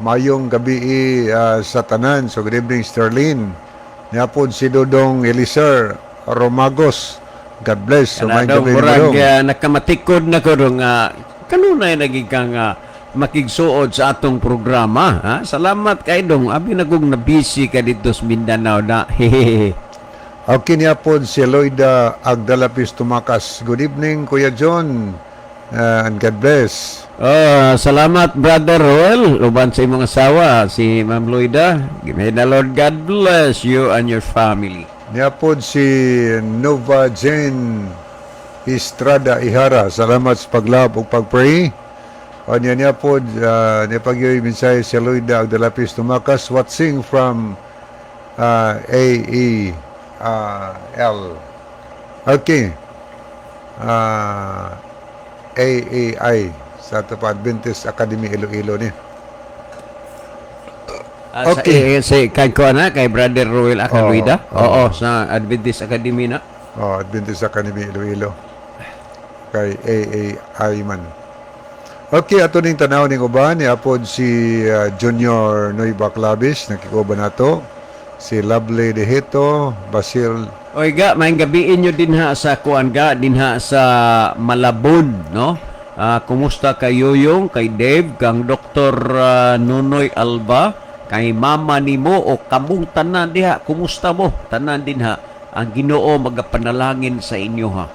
Mayong gabi sa tanan. So good evening, Sister Lynn. Niya pod si Dodong Eliser Romagos. God bless. So maayong Kanadaw, gabi murag Dodong. Nakamatikod na ko nga kanunay naging ka nga makigsuod sa atong programa, ha? Salamat kay dong, abi na kong na-busy ka dito sa Mindanao na. Hehehe. Okay, niya po si Loida Agdalapis Tumakas. Good evening, Kuya John. And God bless. Oh, salamat, Brother Roel, uban sa imong asawa si Ma'am Loida. May the Lord God bless you and your family. Niya po si Nova Jane Estrada Ihara. Salamat sa paglab ug pagpray. O niya niya po, niya pagyoy mensahe si Loida Agdalapis Tumakas, watching from AE L. Okay. AAI sa ato pa Adventist Academy Iloilo ni. Sa, kay ko na kay Brother Roel Acaluida. Oo. Oo, sa Adventist Academy na. Oh, Adventist Academy Iloilo. Kay AAI man. Okay, ato ning tanaw ning uban ni apod si Junior Noy Clavis nakikuban nato. Si Lovely Dehito, Basil. Oy ga, maayong gabi inyo dinha sa kuan ga, dinha sa Malabon, no? Kumusta kay Yoyong, kay Dave, kang Dr. Nonoy Alba, kay mama nimo o kamong tanan diha, kumusta mo? Tanan dinha. Ang Ginoo magapanalangin sa inyo ha.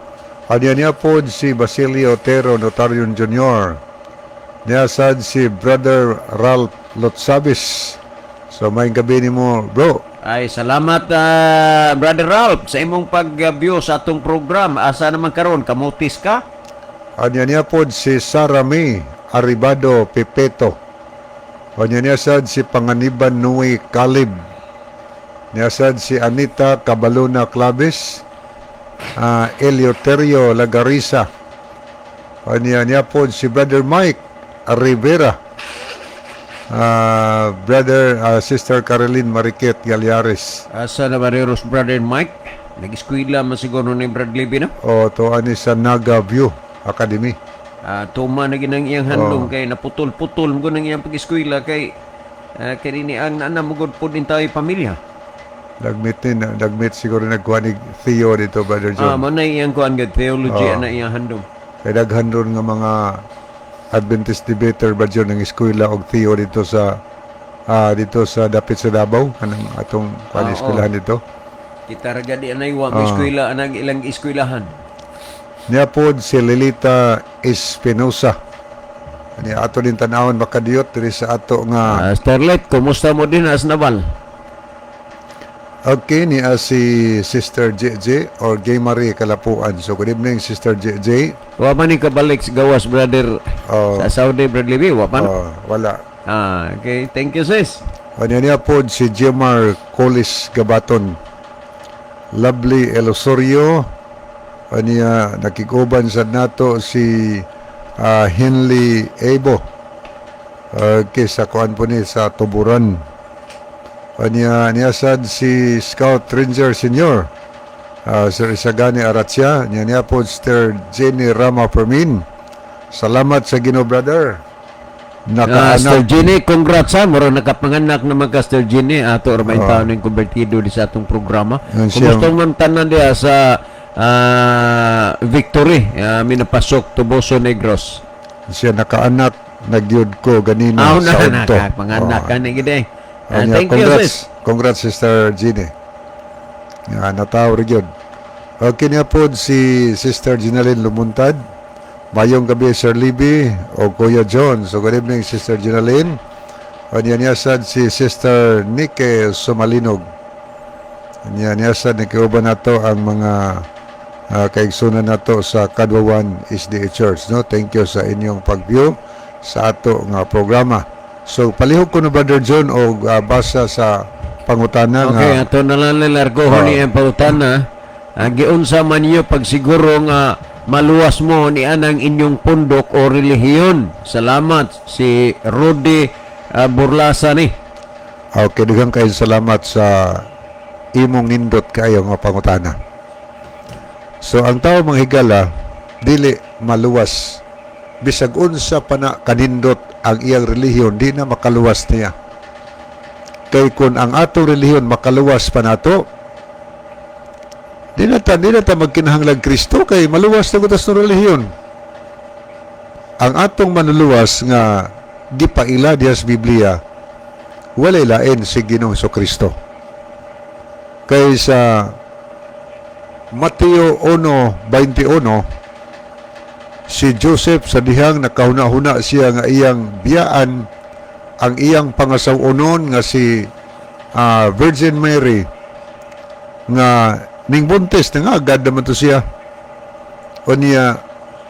Anya niya pod si Basilio Otero Notarion Jr. Niya sad si Brother Ralph Lotsabis. So maayong gabi nimo, bro. Ay, salamat, Brother Ralph, sa imong pag-view sa atong program. Asa naman karon kamutis ka? Anya niya pod si Sarah May Aribado Pepeto. Anya niya sad si Panganiban Nui Kalib. Niya sad si Anita Cabalona Clavis. Eleuterio Lagarisa. Niya niya po si Brother Mike Rivera. Brother, Sister Caroline Mariquet Galiares. Asa na Barreros, Brother Mike? Nag-eskwela man siguro ni Brad Libby, no? O to ani sa Naga View Academy. Tuma na ginang iyang handom kay naputol-putol mo nang iyang pag-eskwela kay kay ni ang nana mo gud pud tayo pamilya. Nagmeet ni nagmeet siguro nagkuha ni Theo dito, Brother John. Mo na iyang kuan gud theology ana iyang handom. Kay daghan ron nga mga Adventist debater ba John ang eskwela og Theo dito sa dapit sa Davao kanang atong kuan eskwelahan dito. Kita ra gadi anay wa mo eskwela anang ilang eskwelahan. Niya pod si Lilita Espinosa. Ani ato din tan-awon makadiyot diri sa ato nga. Starlet, kumusta mo din as nabal? Okay, niya si Sister JJ or Gay Marie Kalapuan. So good evening, Sister JJ. Wa man ni kabalik sa gawas, brother, sa Saudi, Brad Libby, wa pa, no? Oh, wala. Okay, thank you, sis. Ano niya po si Jemar Colis Gabaton. Lovely Elosorio. Aniya nakikuban sa nato si Henley Ebo. Okay, sa kuan po ni sa Tuburan. Aniya niya sad si Scout Ranger Senior. Sir Isagani Aratia. Niya niya po Sir Jenny Rama Fermin. Salamat sa Ginoo, brother. Sir Nakaanak. Jenny, congrats ha. Mura nakapanganak naman ka, Sir Jenny. Ato ra may taon ng konvertido di sa atong programa. Yan siya. Kumusta man tanan diha sa Victory? Minapasok Toboso, Negros. Siya nakaanak nagyud ko ganina Ah, sa na, udto. nakapanganak ka ni gid eh. Anya, Thank you, congrats, sis. Congrats, Sister Jeannie. Nga, nataw rin yun. Okay niya po si Sister Ginalyn Lumuntad. Mayong gabi, Sir Libby o Kuya John. So, good evening, Sister Ginalyn. Anya niya sad si Sister Nike Sumalinog. Anya niya sad nakiuban nato ang mga kaigsunan nato sa Kadwawan SDA Church. No? Thank you sa inyong pag-view sa ato nga programa. So, palihog ko no, Brother John, o basa sa pangutana Okay, nga ato na lang nilargo ni ang pautana. Giunsa man niyo pagsiguro nga maluwas mo ni anang inyong pundok o relihiyon. Salamat, si Rudy Burlasa ni. Okay, daghang kayong salamat sa imong nindot kaayo nga pangutana. So ang tao, mga higala, dili maluwas bisag unsa pa na kanindot ang iyang relihiyon, di na makaluwas niya. Kay kung ang atong relihiyon makaluwas pa nato, di na ta magkinahanglag Kristo kay maluwas na gud sa relihiyon. Ang atong manluluwas nga gipaila diha sa Biblia walay lain si Ginoong Kristo. Kay sa Mateo 1:21, si Joseph sa dihang nakahuna-huna siya nga iyang biyaan ang iyang pangasaw-onon nga si Virgin Mary nga ning buntis na nga agad naman to siya. O niya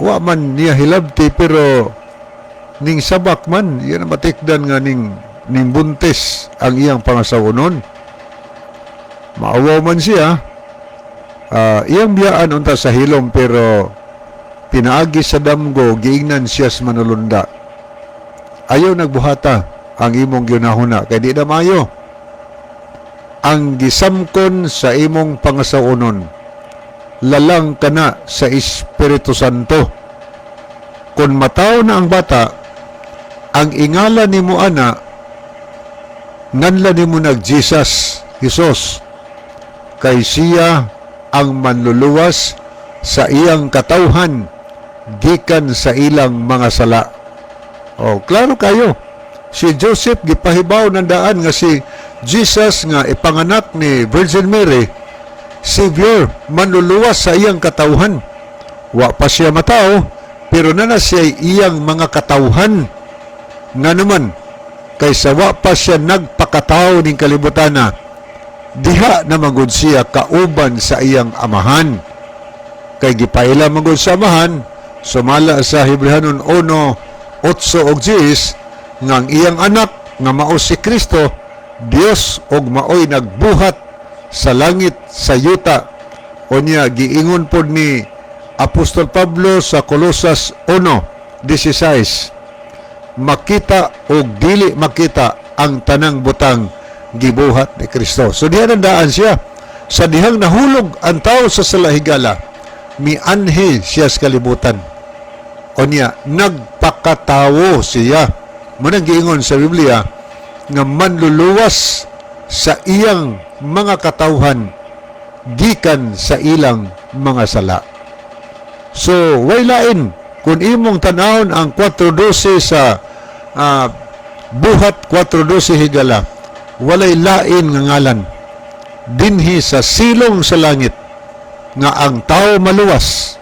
wa man niya hilabti pero ning sabak man yan ang matikdan nga ning buntis ang iyang pangasaw-onon. Maawaw man siya, iyang biyaan unta sa hilom pero pinaagi sa damgo giingnan siya sa manulunda, "Ayaw nagbuhata ang imong giunahuna kay di na maayo ang gisamkon sa imong pangasaw-onon. Lalang kana sa Espiritu Santo. Kung mataw na ang bata, ang ingala nimo ana, nganla nimo nag Jesus, Jesus, kay siya ang manluluwas sa iyang katawhan gikan sa ilang mga sala." Oh, klaro kayo. Si Joseph gipahibaw ng daan nga si Jesus nga ipanganak ni Virgin Mary, Savior, manluluwas sa iyang katawhan. Wa pa siya matao, pero nana siya iyang mga katawhan. Nga naman, kaysa wa pa siya nagpakatao ning kalibutana, diha na magud siya kauban sa iyang amahan. Kay gipaila magud sa amahan, sumala sa Hebrehanon 1:8 og 10, nga ang iyang anak nga mao si Kristo, Dios og maoy nagbuhat sa langit, sa yuta. Unya giingon pod ni Apostol Pablo sa Colosas 1:16, makita o dili makita, ang tanang butang gibuhat ni Kristo. So diha nandaan siya. Sa dihang nahulog ang tao sa sala, higala, mianhi siya sa kalibutan. Unya, nagpakatawo siya. Mao nang giingon sa Biblia nga manluluwas sa iyang mga katawhan gikan sa ilang mga sala. So, way lain kung imong tanawon ang 4:12 sa Buhat 4:12, higala, walay lain nga ngalan dinhi sa silong sa langit nga ang tao maluwas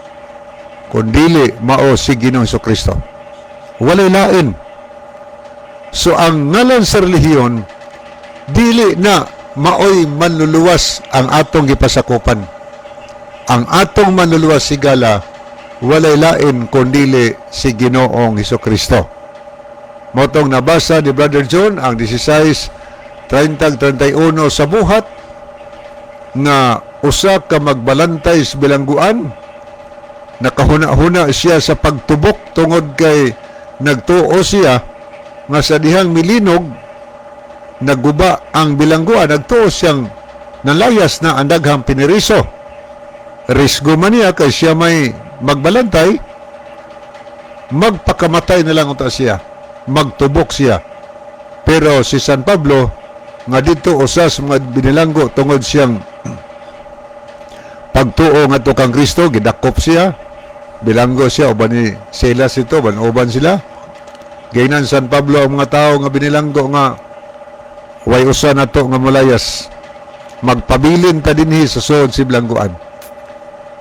kundili mao si Ginoong Kristo. Walay lain. So ang ngalan sa relihiyon, dili na maoy manluluwas ang atong gipasakupan. Ang atong manluluwas, higala, walay lain kundili si Ginoong Kristo. Mao tong nabasa ni Brother John ang 16:30 31 sa Buhat nga usa ka magbalantay sa bilangguan, nakahuna-huna siya sa pagtubok tungod kay nagtuo siya nga sa dihang milinog naguba ang bilangguan, nagtuo siyang nalayas na ang daghang piniriso. Risgo man niya kay siya may magbalantay, magpakamatay na lang unta siya, magtubok siya. Pero si San Pablo nga dito usa sa mga binilanggo tungod siyang pagtuo ngadto kang Kristo, gidakop siya, bilanggo siya uban ni Silas ito, uban uban sila. Giingnan San Pablo ang mga tao nga binilanggo nga way usa nato nga mulayas, magpabilin ta dinhi sa sulod sa bilangguan.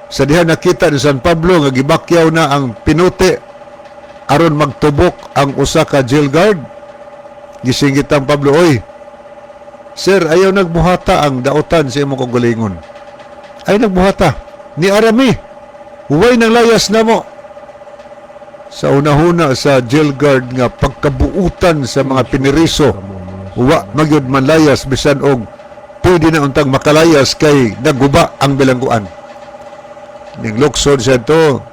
Sa diha nakita ni San Pablo nga gibakyaw na ang pinute aron magtubok ang usa ka jail guard. Gisingit ang Pablo, "Oy sir, ayaw nagbuhata ang daotan sa imong kaugalingon. Ay nagbuhata ni arami, huway nang layas na mo." Sa unahuna sa jail guard nga pagkabuutan sa mga piniriso, wa magyud manlayas bisan og pwede na untang makalayas kay naguba ang bilangguan. Ning luksod siya to,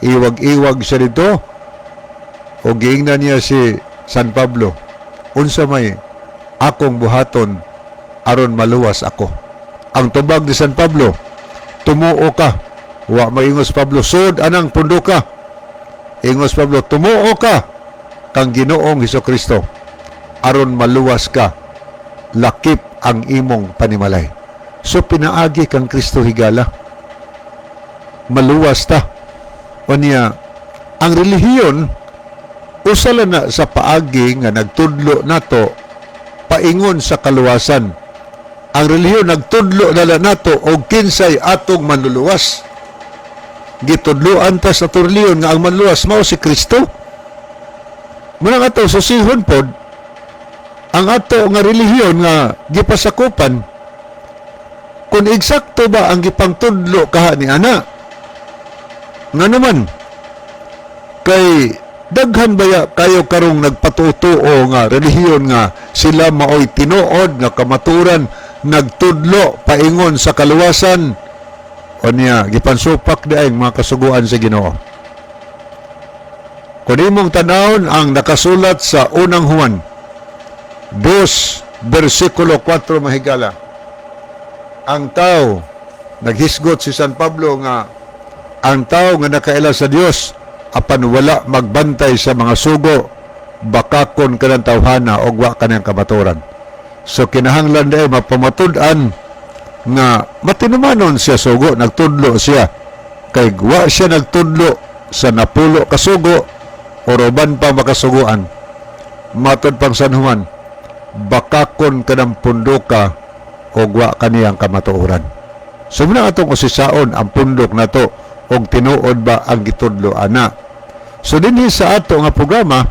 iwag-iwag siya dito o giingnan niya si San Pablo, "Unsa may akong buhaton aron maluwas ako?" Ang tubag ni San Pablo, "Tumuo ka." Wa maingos Pablo, "Sud anang punduka." Ingos Pablo, "Tumuo ka kang Ginoong Kristo aron maluwas ka lakip ang imong panimalay." So pinaagi kang Kristo, higala, maluwas ta. Unya ang relihiyon usa lang na sa paagi nga nagtudlo nato paingon sa kaluwasan. Ang relihiyon nagtudlo na lang nato og kinsay atong manluluwas. Gitudloan ta sa atong relihiyon nga ang manluluwas mao si Kristo. Muna nga ato susihon pod ang ato nga relihiyon nga gipasakupan kung eksakto ba ang gipangtudlo kaha ni ana. Nga naman kay daghan baya kayo karong nagpatutuo nga relihiyon nga sila maoy tinuod nga kamaturan, nagtudlo paingon sa kaluwasan, unya gipansupak di ay mga kasuguan sa Ginoo. Kung imong tanawon ang nakasulat sa Unang Juan 2 versikulo 4, mahigala, ang tao, naghisgot si San Pablo nga ang tao nga nakaila sa Dios apan wala magbantay sa mga sugo, bakakon kanang tawhana og wa kanang kamaturan. So kinahanglan diay mapamatud-an nga matinumanon siya sugo nagtudlo siya, kay wa siya nagtudlo sa 10 ka sugo o uban pa makasuguan. Matod pang San Juan, bakakon kanang pundoka og wa kaniyang kamatuoran. So muna atong usisaon ang pundok nato og tinuod ba ang gitudlo ana. So dinhi sa ato nga programa,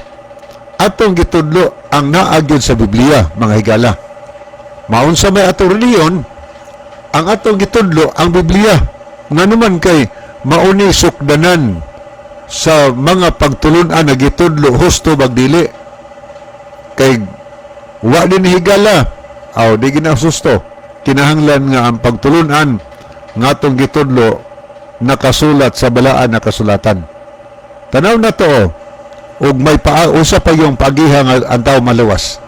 atong gitudlo ang naa gyud sa Biblia, mga higala. Maunsa may atong relihiyon, ang atong gitudlo ang Biblia. Nga naman kay mauni sukdanan sa mga pagtulunan na gitudlo, husto bag dili. Kay wa din higala, aw di ginasusto. Kinahanglan nga ang pagtulunan Nga atong gitudlo nakasulat sa balaan na kasulatan. Tanaw na to, oh. Ug may paa usa pa yung pagiha nga ang tao maluwas.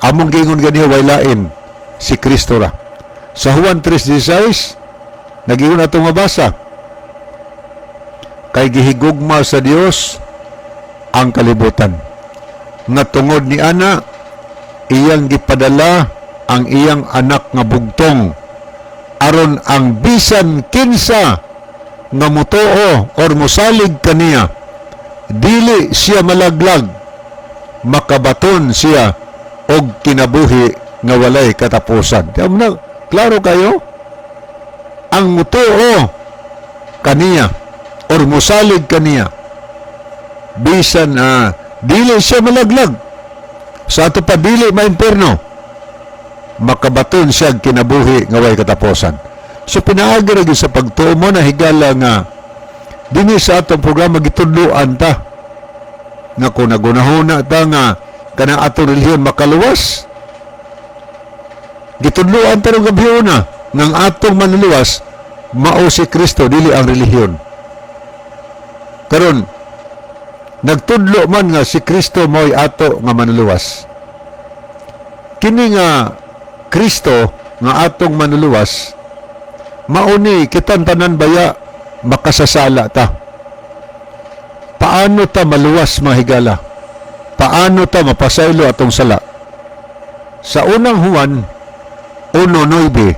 Among giingon ganiha, way lain, si Kristo ra. Sa Juan 3:16, nagingon atong mabasa, "Kay gihigugma sa Dios ang kalibutan nga tungod ni ana iyang gipadala ang iyang anak nga bugtong, aron ang bisan kinsa nga mutuo or musalig kaniya dili siya malaglag, makabaton siya og kinabuhi nga walay katapusan." Di na klaro kayo, ang mutuo kaniya or musalig kaniya, bisan dili siya malaglag, sa ato pa dili maimpierno, makabaton siya og kinabuhi nga way katapusan. So pinaagi ra gyud sa pagtuo mo na, higala, nga dinhi sa atong programa gitudloan ta nga kung nagunahuna ta nga kanang atong relihiyon makaluwas, gitudloan ta rong gabi na nga ang atong manluluwas mao si Kristo, dili ang relihiyon. Karon, nagtudlo man nga si Kristo mo'y ato nga manluluwas. Kini nga Kristo nga atong manluluwas, mauni kitang tanan baya makasasala ta. Paano ta maluwas, mga higala? Paano ta mapasaylo atong sala? Sa Unang Juan 1:9,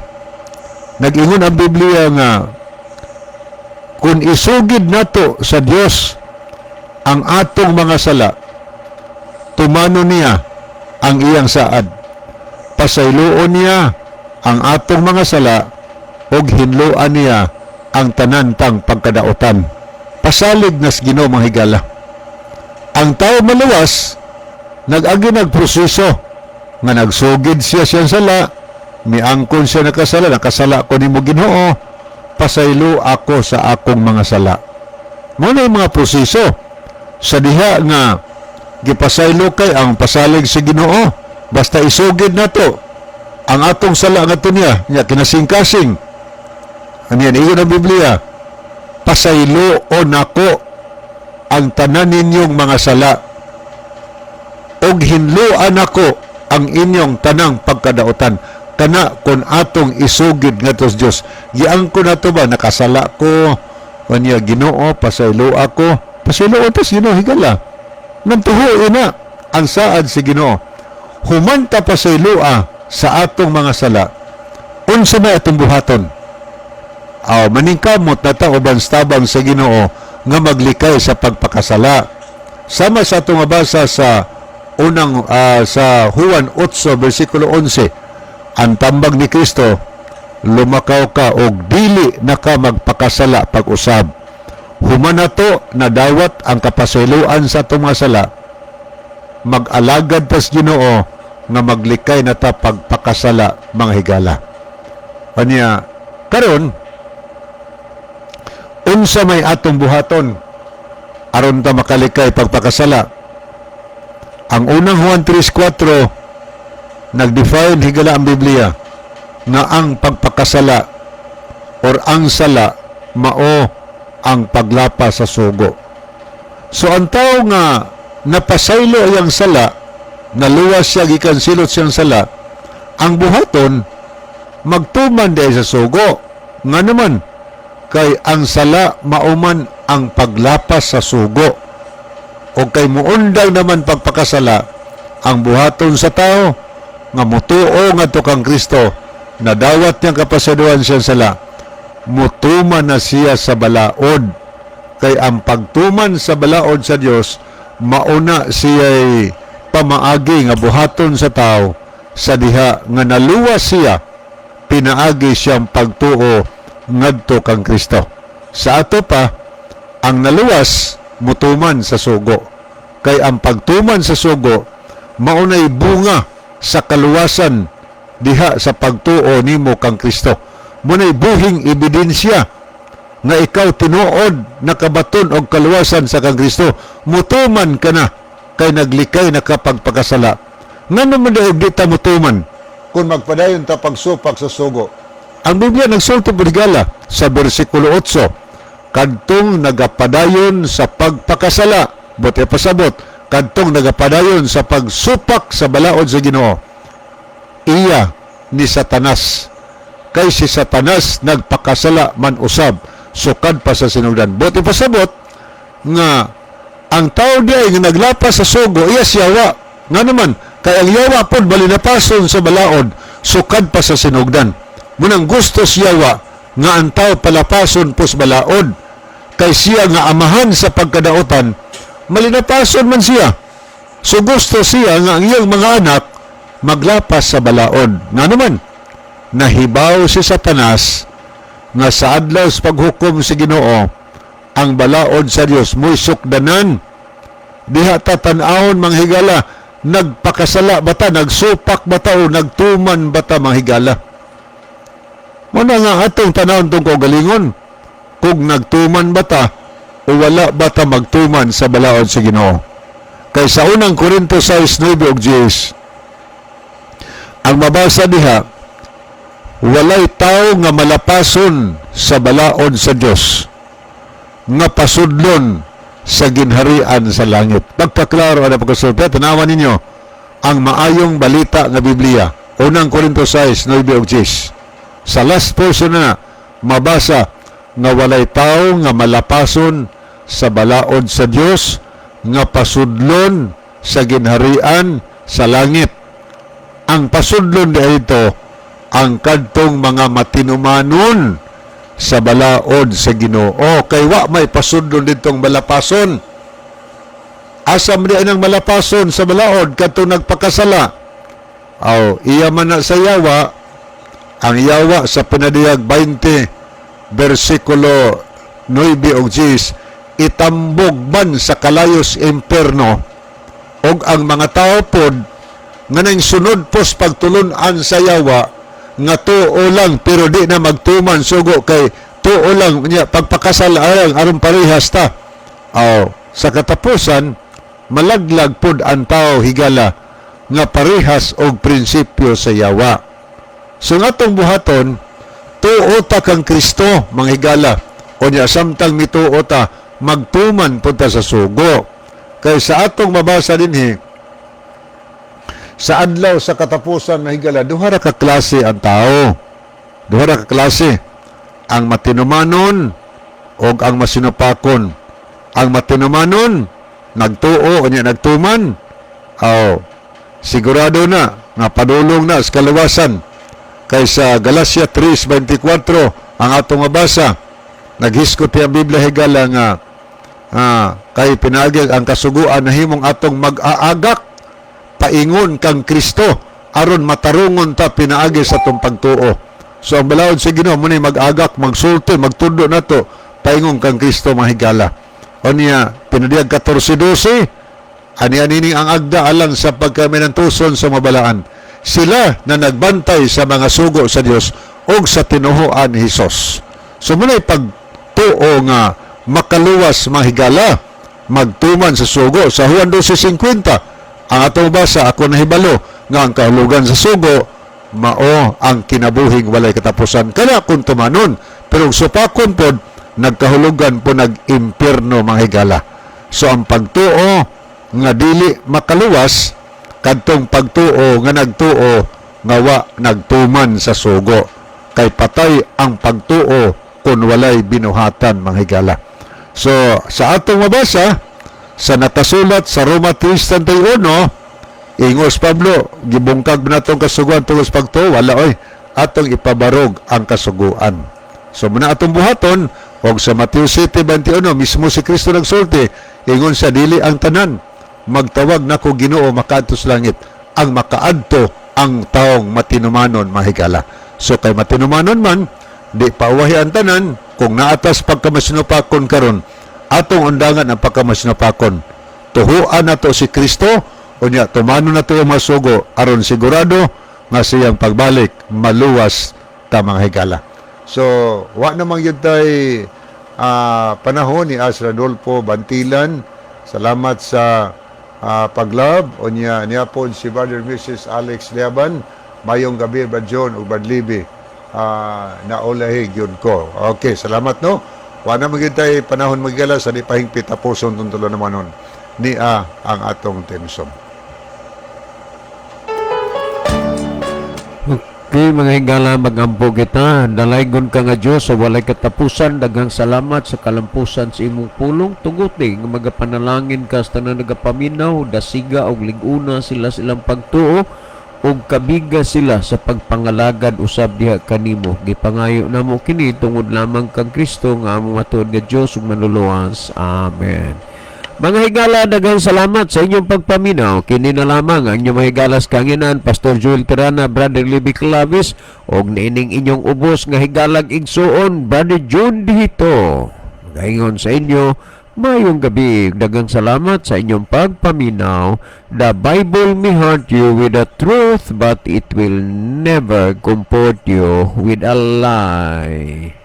nag-ingon ang Biblia nga kung isugid nato sa Dios ang atong mga sala, tumano niya ang iyang saad. Pasayloon niya ang atong mga sala ug hinloan niya ang tanan tang pagkadaotan. Pasalig nas Ginoo, mga higala. Ang tao maluwas, nag-agi nagproseso nga nagsugid siya siyang sala, miangkon siya nakasala, "Nakasala ko nimo, Ginoo, pasaylo ako sa akong mga sala." Mao na yung mga proseso sa diha nga gipasaylo kay ang pasalig sa Ginoo. Basta isugid nato ang atong sala ngadto niya, nya kinasing-kasing. Ano yan, ingon ang Biblia, "Pasaylo o nako ang tanan ninyong mga sala ug hinloan ako ang inyong tanang pagkadaotan." Kana kung atong isugid ngadto sa Dios, giangko nato ba, "Nakasala ko kanya, Ginoo, pasaylo ako." Pasaylo tas Ginoo, higala. Nantuho na ang saad si Ginoo. Human ta pasayloa sa atong mga sala, unsa may atong buhaton? Aw, maningkamot na ta uban sa tabang sa Ginoo nga maglikay sa pagpakasala. Sama sa atong mabasa sa unang sa Juan 8 bersikulo 11, ang tambag ni Kristo, "Lumakaw ka og dili na ka magpakasala pag-usab." Human nato nadawat ang kapasayloan sa atong mga sala, mag-alagad tas Ginoo nga maglikay na ta pagpakasala, mga higala. Anya karon, unsa may atong buhaton aron ta makalikay pagpakasala? Ang Unang Juan 3:4, nag-define, higala, ang Biblia nga ang pagpakasala or ang sala mao ang paglapas sa sugo. So ang tao nga napasaylo ang sala, naluwas siya gikan silot siyang sala, ang buhaton magtuman diay sa sugo. Nga naman kay ang sala mauman ang paglapas sa sugo. O kay muundang naman pagpakasala, ang buhaton sa tao nga mutuo ngadto kang Kristo, nadawat niyang kapasayloan siyang sala, mutuman na siya sa balaod. Kay ang pagtuman sa balaod sa Dios mauna siya'y pamaagi nga buhaton sa tao sa diha nga naluwas siya pinaagi siyang pagtuo ngadto kang Kristo. Sa ato pa, ang naluwas mutuman sa sugo. Kay ang pagtuman sa sugo maunay bunga sa kaluwasan diha sa pagtuo nimo kang Kristo. Munay buhing ebidensya nga ikaw tinuod nakabaton og kaluwasan sa kang Kristo. Mutuman ka na kay naglikay na ka pagpakasala. Ngano man daw di ta mutuman kung magpadayon ta pagsupak sa sugo? Ang Biblia nagsulti pod, higala, sa bersikulo 8, kadtong nagapadayon sa pagpakasala, buot pasabot, kadtong nagapadayon sa pagsupak sa balaod sa Ginoo, iya ni Satanas. Kay si Satanas nagpakasala man usab sukad pa sa sinugdan. Buot ipasabot nga ang tao diay nga naglapas sa sugo, iya si yawa. Nga naman, kay ang yawa pod balinapason sa balaod sukad pa sa sinugdan. Munang gusto si yawa nga ang tao palapason pos balaod. Kay siya nga amahan sa pagkadaotan, malinapason man siya. So gusto siya nga ang iyang mga anak maglapas sa balaod. Nga naman, nahibaw si Satanas nga sa adlaw sa paghukom sa Ginoo, ang balaod sa Dios mo'y sukdanan. Diha ta tan-awon, mga higala, nagpakasala ba ta, nagsupak ba ta, o nagtuman ba ta, mga higala. Muna nga atong tanawon tong kaugalingon kung nagtuman ba ta o wala ba ta magtuman sa balaod sa Ginoo. Kay sa Unang Korinto 6:9 ug 10, ang mabasa diha, walay tao nga malapason sa balaod sa Dios nga pasudlon sa ginharian sa langit. Pagkaklaro ana pagkasulti, tanawan ninyo ang Maayong Balita nga Biblia. Unang Korinto 6, 9 ug 10. Sa last portion na mabasa nga walay tao nga malapason sa balaod sa Dios nga pasudlon sa ginharian sa langit. Ang pasudlon dito, ang kadtong mga matinumanon sa balaod sa Ginoo. Kay wa may pasudlon ditong malapason. Asa man di ang malapason sa balaod? Kadtong nagpakasala. Aw, iya man na sa yawa. Ang yawa sa Pinadiyag 20 bersikulo 9 ug 10, itambog man sa kalayos imperno og ang mga tao pod nga nang sunod pos pagtulun-an sa yawa nga tuo lang pero di na magtuman sugo, kay tuo lang niya, pagpakasal arang aron parehas ta. Aw, sa katapusan malaglag pod ang tao, higala, nga parehas og prinsipyo sa yawa. So nga atong buhaton, tuo ta kang Kristo, mga higala. O niya, samtang mituo ta, magtuman po ta sa sugo. Kay sa atong mabasa dinhi, sa adlaw sa katapusan na, higala, duha ra ka klase ang tao. Duha ra ka klase. Ang matinumanon o ang masinupakon. Ang matinumanon, nagtuo, unya nagtuman. Aw, sigurado na nga padulong na sa kaluwasan. Kay sa Galatia 3:24 ang atong mabasa, naghiskot ang Biblia, higala, nga kay pinaagi ang kasuguan nahimong atong mag-aagak paingon kang Kristo aron matarungon ta pinaagi sa atong pagtuo. So ang balaod sa Ginoo mo mag-agak, magsulti, magtudlo nato paingon kang Kristo, mga higala. O niya, Pinadiyag 14:12, ani anining ang agda alang sa pagkaminantuson sa mabalaan. Sila na nagbantay sa mga sugo sa Dios og sa tinuhoan ni Hesus. So muna'y pagtuo nga makaluwas, mga higala, magtuman sa sugo. Sa Juan 12:50, ang atong basa, "Ako nahibalo nga ang kahulugan sa sugo mao ang kinabuhing walay katapusan." Kana kung tumanon, pero kung supakon pod, nagkahulugan po nag-impyerno, mga higala. So ang pagtuo nga dili makaluwas, kadtong pagtuo nga nagtuo nga wa nagtuman sa sugo. Kay patay ang pagtuo kung walay binuhatan, mga higala. So sa atong mabasa sa nakasulat sa Roma 3:31, ingos Pablo, "Gibungkag ba natong kasuguan tungod sa pagtuo? Wala oy, atong ipabarog ang kasuguan." So muna atong buhaton. Og sa Mateo 7:21 mismo si Kristo nagsulti, ingon sa, "Dili ang tanan magtawag nako Ginoo makaadto sa langit, ang makaadto ang taong matinumanon," mga higala. So kay matinumanon man, di pauwahi ang tanan. Kung naatas pagkamasinupakon karon, atong undangan ang pagkamasinupakon. Tuhuan nato si Kristo, unya tumanon nato yung mga sugo aron sigurado nga siyang pagbalik maluwas ta, mga higala. So wa namang yun tay panahon ni As Radolfo Bantilan. Salamat sa paglove. Unya niya po si Brother Mrs. Alex Liaban. Mayong gabi, Brad John ug Brad Libby. Naulahi gyud ko. Okay, salamat, no. Wa na magyud tay panahon magala sa di pahingpit tapuson tong tulo naman nun. Nia ang atong theme song. Okay, mga higala, magampo kita. Dalaygon ka nga Diyos sa walay katapusan. Daghang salamat sa kalampusan sa imong pulong. Tuguti nga magapanalangin ka sa tanan nagapaminaw, dasiga og liguna sila sa ilang pagtuo ug kabiga sila sa pagpangalagad usab diha kanimo. Gipangayo namo kini tungod lamang kang Kristo nga among matuod nga Dios ug Manluluwas. Amen. Mga higala, daghang salamat sa inyong pagpaminaw. Kini na lamang ang inyong mahigalas kanginan, Pastor Joel Tirana, Brother Libby Clavis, og niining inyong ubos nga higalag igsuon, Brother June Dihito. Gaingon sa inyo, mayong gabi, daghang salamat sa inyong pagpaminaw. The Bible may hurt you with the truth, but it will never comfort you with a lie.